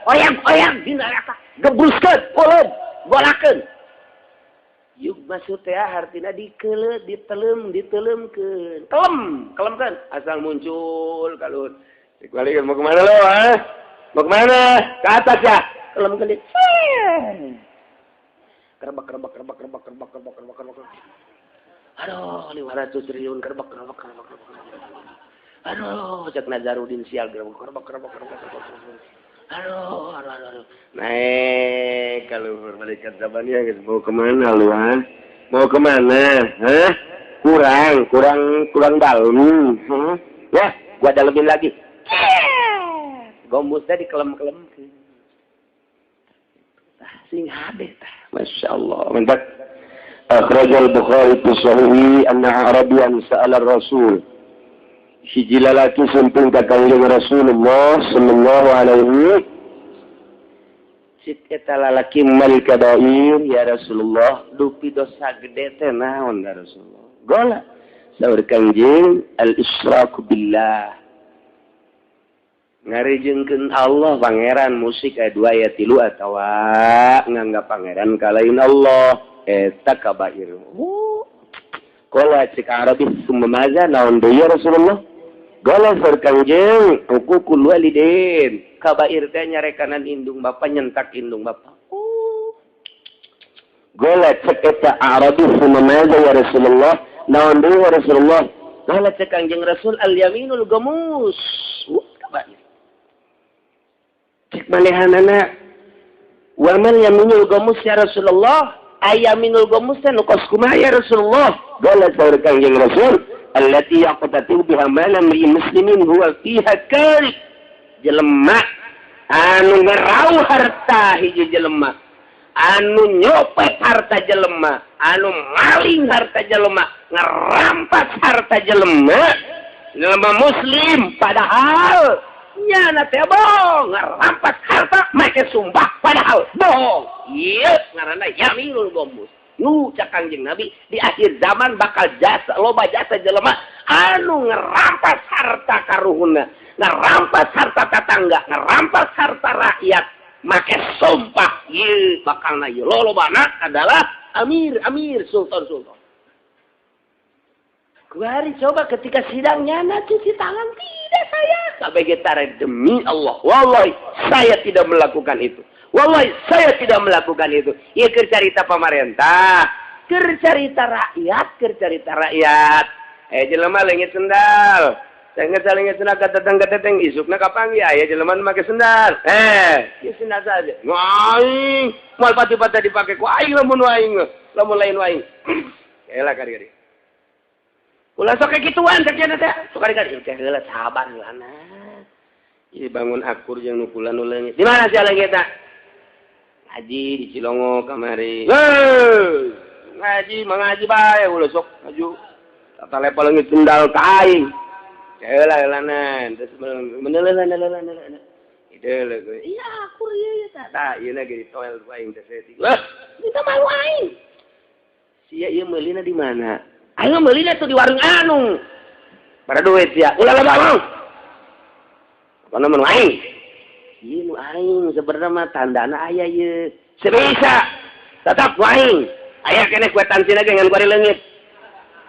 Speaker 2: oyang-oyang di neraka, gebruskeun, uleun, golakeun. Yuk maksud teh artina dikeuleuh, ditelem, ditelemkeun. Kelem, kelemkeun asal muncul kalun. Dikbalikan mau kemana lo, ha? Mau kemana? Ke atas ya. Kelemkeun di. Kerebak, kerebak, kerebak, kerebak, kerebak, kerebak, kerebak, kerebak. Aduh, 500 triliun kerebak, kerebak, kerebak, kerebak. Aduh, cek Nazarudin sial kerebak, kerebak, kerebak, kerebak, kerebak. Aduh, aduh, aduh. Naik kalau malaikat zabaniyah guys, mau kemana lu, ha? Mau kemana? Hah? Kurang, kurang, kurang dalam. Hah? Ya, gua dalemin lagi. Gombusnya dikelem-kelem. Tah sing hade tah.
Speaker 3: Masya Allah. Mantap. Akhrajal Bukhari fi sahihi anna Arabian sa'ala Rasul. Hiji lalaki sumping ka Kangjeng Rasulullah sallallahu alaihi cik eta lalaki mal kabair ya Rasulullah dupi dosa gede teh naon ya Rasulullah. Gola saur Kangjeng al israku billah. Ngarijengkeun Allah pangeran musik aya 2 aya 3 atawa nganggap pangeran kalain Allah eta kabair. Qala cik Arabi summa maza naon deui ya Rasulullah? Gola saur Kangjeng huququl walidain. Kabair teh nyarekanan indung bapa nyentak indung bapa. Gola cek eta Arabi summa maza ya Rasulullah? Naon deui ya Rasulullah? Gola cek Kangjeng Rasul al yaminul gamus. Kabair. Cek manehanana
Speaker 2: Wa man yaminul ghamus ya Rasulullah? Ayaminul ghamus teh nu kos kumaha ya Rasulullah? Qala saur Kangjeng Rasul, allati yaqtatu biha malam li muslimin huwa fiha kari. Jelema anu ngerau harta hiji jelema, anu nyopet harta jelema, anu maling harta jelema, ngerampas harta jelema, jelema muslim padahal nyana teh bohong, ngerampas harta make sumpah padahal bohong. Ieu ngaranna yaminul ghamus. Nu cak Kangjeng Nabi di akhir zaman bakal jasa loba jasa jelema anu ngerampas harta karuhunna, ngerampas harta tetangga, ngerampas harta rakyat make sumpah. Ieu bakalna ieu lolobana adalah amir-amir, sultan-sultan. Kuari coba ketika sidang nyana cuci tangan, tidak saya. Sampai getara demi Allah, wallahi saya tidak melakukan itu. Wallahi saya tidak melakukan itu. Ieu keur carita pamarentah, keur carita rakyat, keur carita rakyat. Jelema leungit sendal. Leungit sendal ka tetang-teteng isukna kapanggih aya jelema nu make sendal. Ieu sendal saja. Aing moal pati-pati dipake ku aing lamun aing, lamun lain aing. Elah kari-kari. Ulah sok kayak gituan cek nya teh. Sok kari-kari teh heula sabar heulana. Ieu bangun akur jeung nu kula nu leungit. Di mana sia leungitna? Ngaji di Cilongo kamari. Heuh, ngaji mangaji bae ulah sok maju. Tata lepo leungit sendal ka aing. Heula heulana terus meneuleuh. Ideuleuh. Iya akur ieu tah. Tah ieu na ge ditoel ku aing teh saeutik. Wah, minta malu aing. Sia ieu meulina di mana? Aing meulina tuh di warung anu. Pada duit sia. Ulah loba. Pokona mah nu aing. Ieu nu aing sebenarnya mah tandana aya ieu. Sebisa. Tetap nu aing. Aya keneh kuetansi lagi ngan kuari leungit.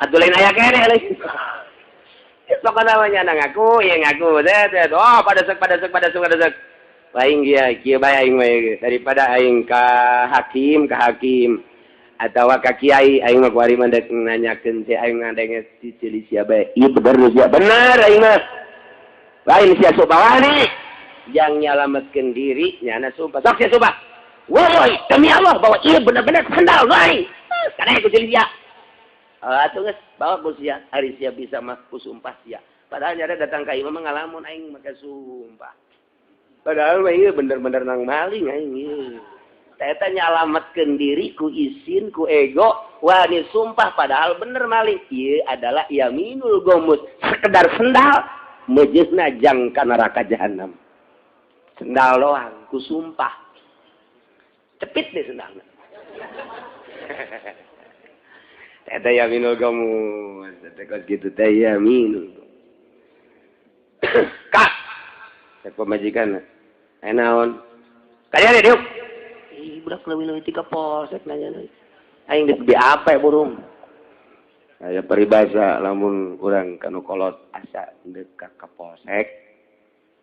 Speaker 2: Atuh lain aya keneh leungit. Pokona mah nya ngaku, ieu ngaku. Teh oh pada sek. Aing ieu kieu bae aing mah daripada aing ka hakim, atawa ka kiai aing mah kuari mah dek nanyakeun teh aing ngadenge si ceuli sia bae. Ieu bener sia bener aing mah. Lain sia sok bawani yang nyalametkeun diri nyana sumpah. Sok sia sumpah. Wallahi demi Allah bahwa ieu bener-bener sendal aing. Kana ku ceuli sia. Atuh geus bawa ku sia, ari sia bisa mah ku sumpah sia. Padahal nyana datang ka imah mah ngalamun aing make sumpah. Padahal mah ieu bener-bener nang maling aing ieu. Eta nyalametkeun diri ku isin ku ego wani sumpah padahal bener maling. Ieu adalah yaminul ghamus, sekedar sendal mejeusna jang ka neraka jahanam. Sendal doang ku sumpah. Cepit deh sendalna. Eta yaminul ghamus, eta kos kitu teh yaminul. Kak, cek pamajikan. Aya naon? Kaya diuk. Ih, budak leuwih-leuwih ti ka polsek nanya deui. Aing geus BAP burung. Aya peribahasa lamun urang ka nu kolot asa deuk ka polsek,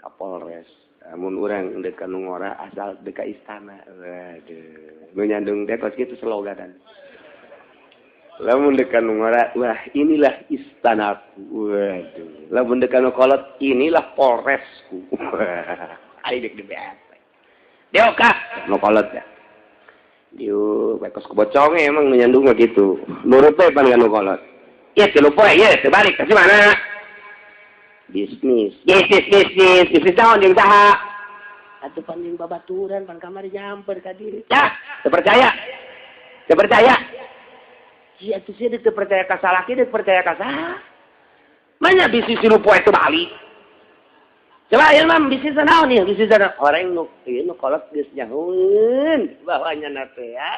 Speaker 2: ka Polres. Lamun urang deuk ka nu ngora asal deuk ka istana. Waduh, nu nyandung teh kos kitu sloganan. Lamun deuk ka nu ngora, wah inilah istanaku. Waduh. Lamun deuk ka nu kolot, inilah Polresku. Aing deuk di BAP. Diuk kak, nu kolot ya. Diuk, kos kebocongnya emang nyandung mah gitu. Nurut we pan ka nu kolot. Ieu tilu poe, ieu teu balik ka mana? Bisnis. Bisnis, bisnis naon jeung saha? Atuh pan jeung babaturan pan kamari nyamper ka diri. Dah, teu percaya. Teu percaya. Sia atuh sia teu percaya ka salaki, teu percaya ka saha? Manya bisnis tilu poe teu balik. Coba ieu mah bisnis naon ieu? Bisnis naon? Orang nu ieu nu kolot geus nyahueun bahwa nya teh ya.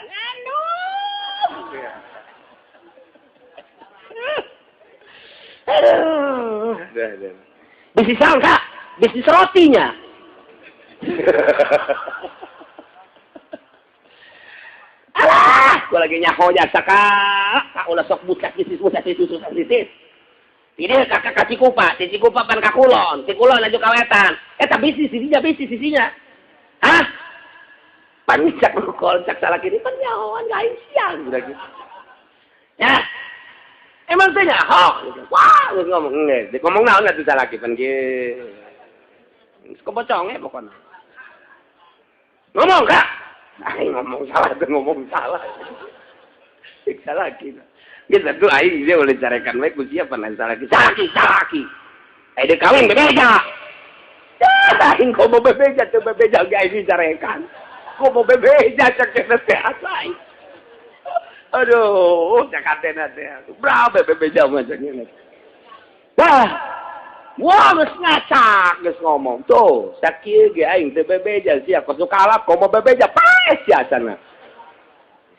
Speaker 2: Aduh. Aduh. Bisnis naon, Kak? Bisnis rotinya. Alah, gua lagi nyaho jasa Kak. Kak ulah sok bucak bisnis bucak bisnis bisnis. Ini kakak ka Cikupa, di Cikupa pan ka Kulon, di Kulon aju ka Wetan. Eta bisnis sisinya, bisnis sisinya. Hah? Pan cak nu cak salah kiri pan nyahoan ka aing siang udah gitu. Ya. Emang teh nyaho. Wah, geus ngomong geus. Ngomong naon atuh salah pan kieu. Geus kebocong pokona. Ngomong Kak. Aing ngomong salah teh ngomong salah. Cek salaki. Geus atuh aing dia boleh carekan bae ku siapa lain salaki. Salaki, salaki. Aing deuk kawin bebeja. Aing komo bebeja teu bebeja ge aing dicarekan. Komo bebeja cek teh asa aing. Aduh, cek hatena teh. Berapa bebeja mah cek nya. Wah. Wah, geus ngacak geus ngomong. Tuh, sakieu ge aing teu bebeja sia kos kalap komo bebeja paes sia sana.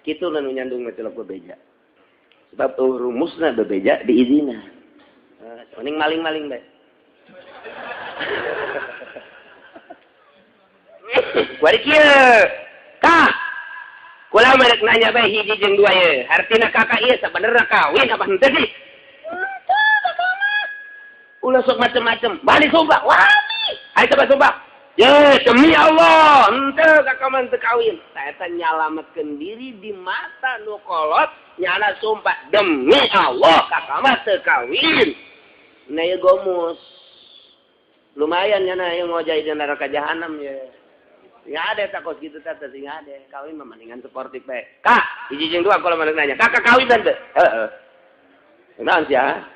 Speaker 2: Kitu nu nyandung mah teu bebeja. Sebab tuh rumusna bebeja diizinan. Mending maling-maling bae. Kuari kieu. Kak. Kula merek nanya bae hiji jeung dua ye. Artina kakak ieu sabenerna kawin apa henteu sih? Ulah sok macem-macem. Balik sumpah. Wani. Ayo coba sumpah. Ye, demi Allah, henteu kakak mah teu kawin. Eta nyalametkeun diri di mata nu kolot, nyana sumpah demi Allah kakak mah teu kawin. Nah ieu gomus. Lumayan nyana ieu ngojai di neraka jahanam ye. Sing ada takos gitu teh sing ada. Kawin mah mendingan sportif bae. Kak, hiji jeung dua kalau maneh nanya. Kakak kawin teh? Heeh. Naon sia?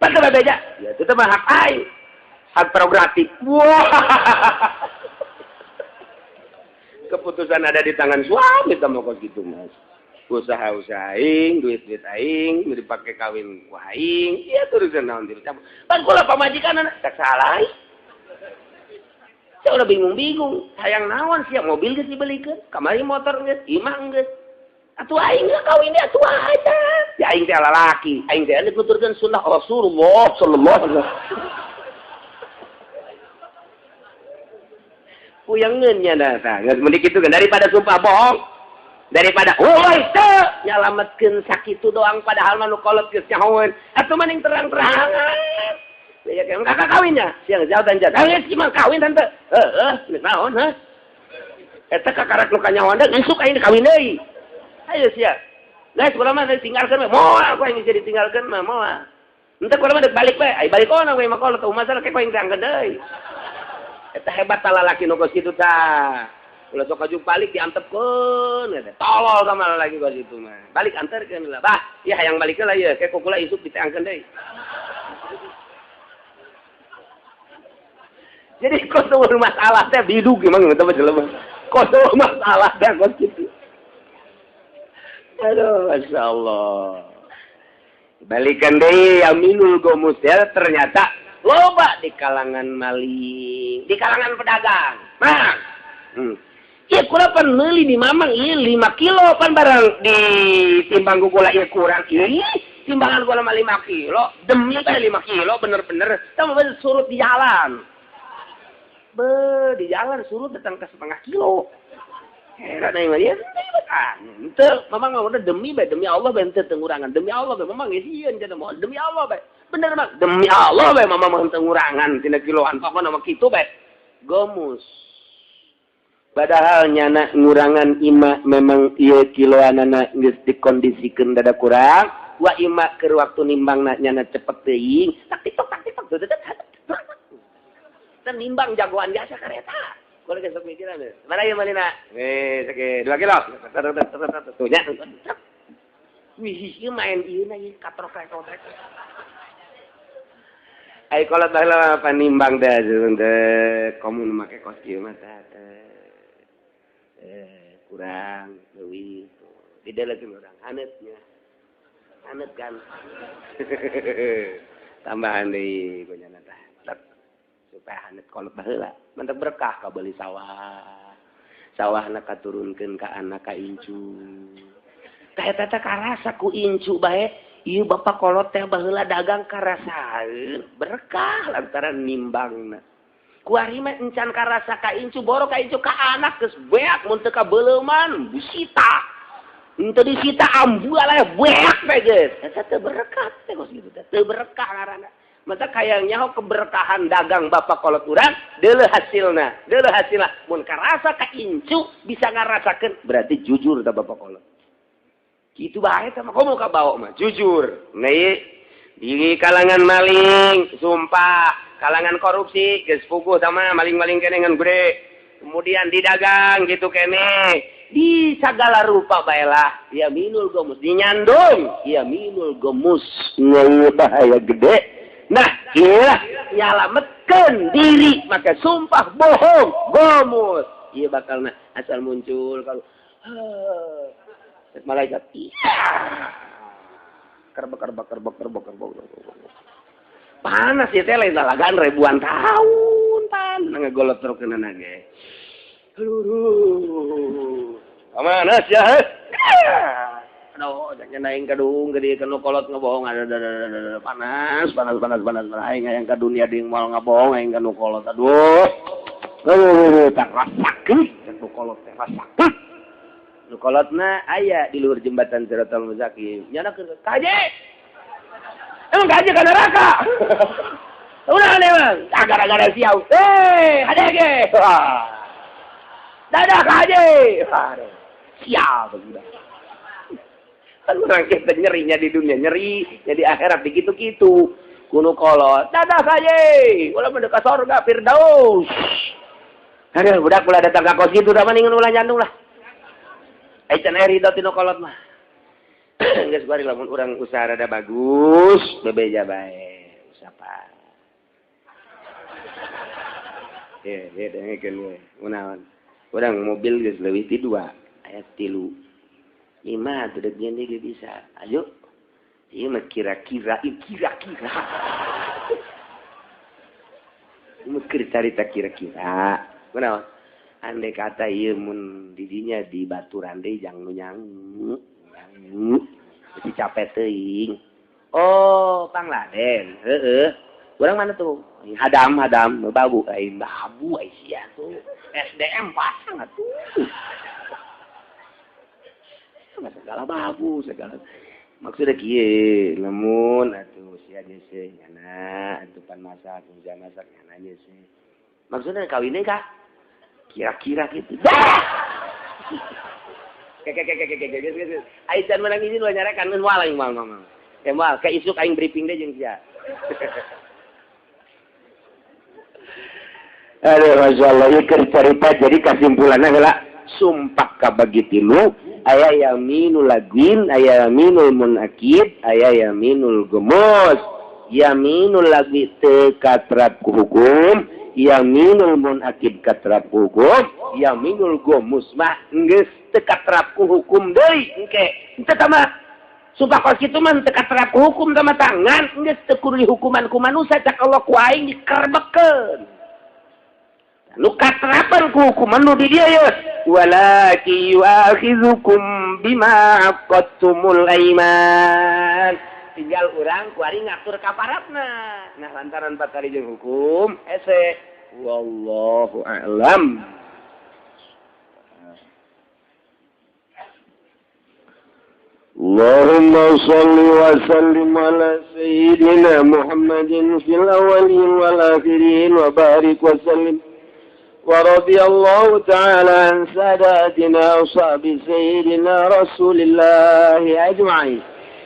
Speaker 2: Patah bebeja, ya itu mah hak aing, hak prerogatif. Wah, keputusan ada di tangan suami sama kos gitu mas. Usaha-usaha aing, duit-duit aing, dipakai kawin ku aing, ya terusan naon diri campur. Pan kula pamajikan anak, tak salah aing. Saya udah bingung-bingung, sayang naon siap mobil geus dibelikeun, kamari motor geus, imah geus. Atuh aing geus kawin dia atuh aja. Ya aing teh lalaki, aing teh nuturkeun sunnah Rasulullah sallallahu alaihi wasallam. Puyangeun nya tah, geus mending kitu kan daripada sumpah bohong. Daripada woi teu nyalametkeun sakitu doang padahal mah nu kolot geus nyahoeun. Atuh mending terang-terangan. Ya kakak kawinnya, siang jauh dan jauh. Geus mah kawin tante. Heeh, geus naon hah? Eta kakarak nu kanyahoan deui isuk aing kawin deui. Ayo sia. Guys, kula mah ditinggalkeun we. Moal ku aing jadi ditinggalkeun mah moal. Henteu kula mah deuk balik we. Ai balik ona we mah kolot teu masalah ke ku aing teh angkeun deui. Eta hebat tah lalaki nu kos kitu tah. Ulah sok aju balik diantepkeun eta. Tolol ka mah lalaki kos kitu mah. Balik anterkeun lah. Bah, ieu hayang balik heula ieu ke ku kula isuk diteangkeun deui. Jadi kos teu masalah teh bidug emang eta mah jelema. Kos teu masalah teh kos kitu. Aduh, Masya Allah. Balikan deh, Aminul Gomus ya, ternyata loba di kalangan maling, di kalangan pedagang. Mang, iya kula pan meuli di mamang, iya 5 kilo pan barang di timbang kula iya kurang, iya timbangan kula mah 5 kilo, demi teh 5 kilo bener-bener, sama surut di jalan. Be, di jalan surut datang ke setengah kilo. Heran aing mah dia henteu mamang mah udah demi bae demi Allah bae henteu tengurangan demi Allah bae mamang geus sieun cenah moal demi Allah bae bener mang demi Allah bae mamang mah henteu ngurangan tina kiloan pokona mah kitu bae gomus padahal nyana ngurangan ima memang ieu kiloanana geus dikondisikeun dada kurang wa ima keur waktu nimbangna nyana cepet teuing tak titok teh nimbang jagoan biasa kareta. Kalau gesok mikiran deh. Mana yang malina? Seke 2 kilo. Tuh nya. Wih, ieu main ieu na ieu katrok-katrok. Ai kolot baheula panimbang teh teh komun make kos kieu mah teh. Kurang leuwih. Didelekeun urang haneutnya. Haneut kan. Tambahan deui kunyana teh. Supaya haneut kolot baheula. Mantap berkah ka beuli sawah. Sawahna katurunkeun ka anak ka incu. Tah eta teh karasa ku incu bae. Ieu bapak kolot teh baheula dagang karasaeun berkah lantaran nimbangna. Kuari mah encan karasa ka incu boro ka incu ka anak geus beak mun teu ka beuleuman disita. Henteu disita ambual aya beak teh geus. Eta teu berkah teh kos kitu teh. Teu berkah ngaranna. Maka kayaknya keberkahan dagang bapak kolot urang deuleu hasilna, deuleu hasilna. Mun karasa ka incu bisa ngarasakeun berarti jujur ta bapak kolot. Kitu bae tah mah komo ka bawa mah jujur. Nah di kalangan maling sumpah Kalangan korupsi geus puguh sama maling-maling kene ngan gede. Kemudian didagang gitu kene. Di segala rupa baelah yaminul gomus dinyandung yaminul gomus bahaya gede. Nah iyalah nyalametkeun diri maka sumpah bohong gomus ieu bakalna asal muncul kalau malaikat iya kerbek panas ya teh lain lalagan ribuan tahun pan ngegolot terus keunana ge. Aduh, panas ya. Aduh, jangan aing kadung gede kanu kolot ngebohong. Aduh, panas. Aing hayang ka dunia deui moal ngabohong aing kanu kolot. Aduh. Aduh, tak rasakeun kanu kolot teh rasakeun. Nu kolotna aya di luhur jembatan Siratal Mustaqim. Nyana keur kaje. Emang kaje ka neraka. Ulah emang, gara-gara siau. Eh, hade ge. Dadah aja, siap sudah. Kan orang kita nyerinya di dunia nyeri, jadi akhirat begitu-gitu. Kuno kolot, dadah aja, ulah mendekat surga Firdaus. Aduh, budak ulah datang ka kos kitu da mendingan ulah nyandung lah. Ai can aya ridho tinu kolot mah. Geus bari lamun urang usaha rada bagus, bebeja bae, usaha. Ye, ye dengekeun we, kunaon. Orang mobil geus leuwih ti 2 aya 3 5 teu deuk ge bisa ayo ieu mah kira-kira kira-kira mah keur carita kira-kira kunaon andai kata ieu mun didinya di baturan deui jang nu nyangu beuti capek teuing oh Pangladen heueuh urang mana tuh hadam babu aing babu ai sia tuh SDM pasang atuh. Segala babu segala. Maksudnya kieu, lamun atuh sia geus nyana atuh pan masak, sia masak nyana geus. Maksudnya kawin deui ka? Kira-kira gitu. Keke. Ai can menang izin ulah nyarekan geus moal aing moal mah. Moal ka isuk aing briefing deui jeung sia. Aduh, Masya Allah, ieu keur carita jadi kasimpulanna heula sumpah kabagi tilu, aya yaminul lagwin, aya yaminul munakid, aya yaminul gemus. Yaminul lagwi teu katrap ku hukum, yaminul munakid katrap ku hukum, yaminul gemus mah geus teu katrap ku hukum deui engke. Teu tama sumpah kos kitu mah teu katrap ku hukum tama tangan geus teu kudu dihukuman ku manusia cak Allah ku aing dikerbekkeun. Nu katrapan ku hukuman nu di dia ya walaki yu'akhizukum bima aqadtumul aiman tinggal urang kuari ngatur kaparatna nah lantaran patari jeung hukum hese wallahu a'lam.
Speaker 3: Allahumma shalli wa sallim ala sayyidina Muhammadin fil awwalin wal akhirin wa barik wa sallim. ورضي الله تعالى عن ساداتنا وصحب سيدنا رسول الله أجمعين.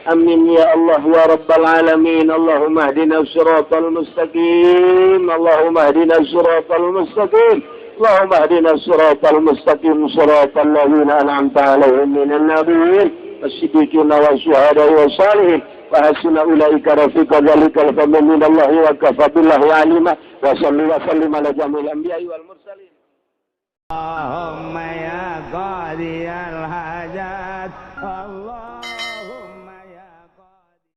Speaker 3: آمين يا الله يا رب العالمين. اللهم اهدنا الصراط المستقيم، اللهم اهدنا الصراط المستقيم، اللهم اهدنا الصراط المستقيم، صراط الذين أنعمت عليهم من النبيين والصديقين والشهداء والصالحين وحسن أولئك رفيقا. ذلك الفضل من الله وكفى بالله عليما. وصلي وسلم على جميع الأنبياء والمرسلين.
Speaker 1: اللهم يا قاضي الحاجات الله.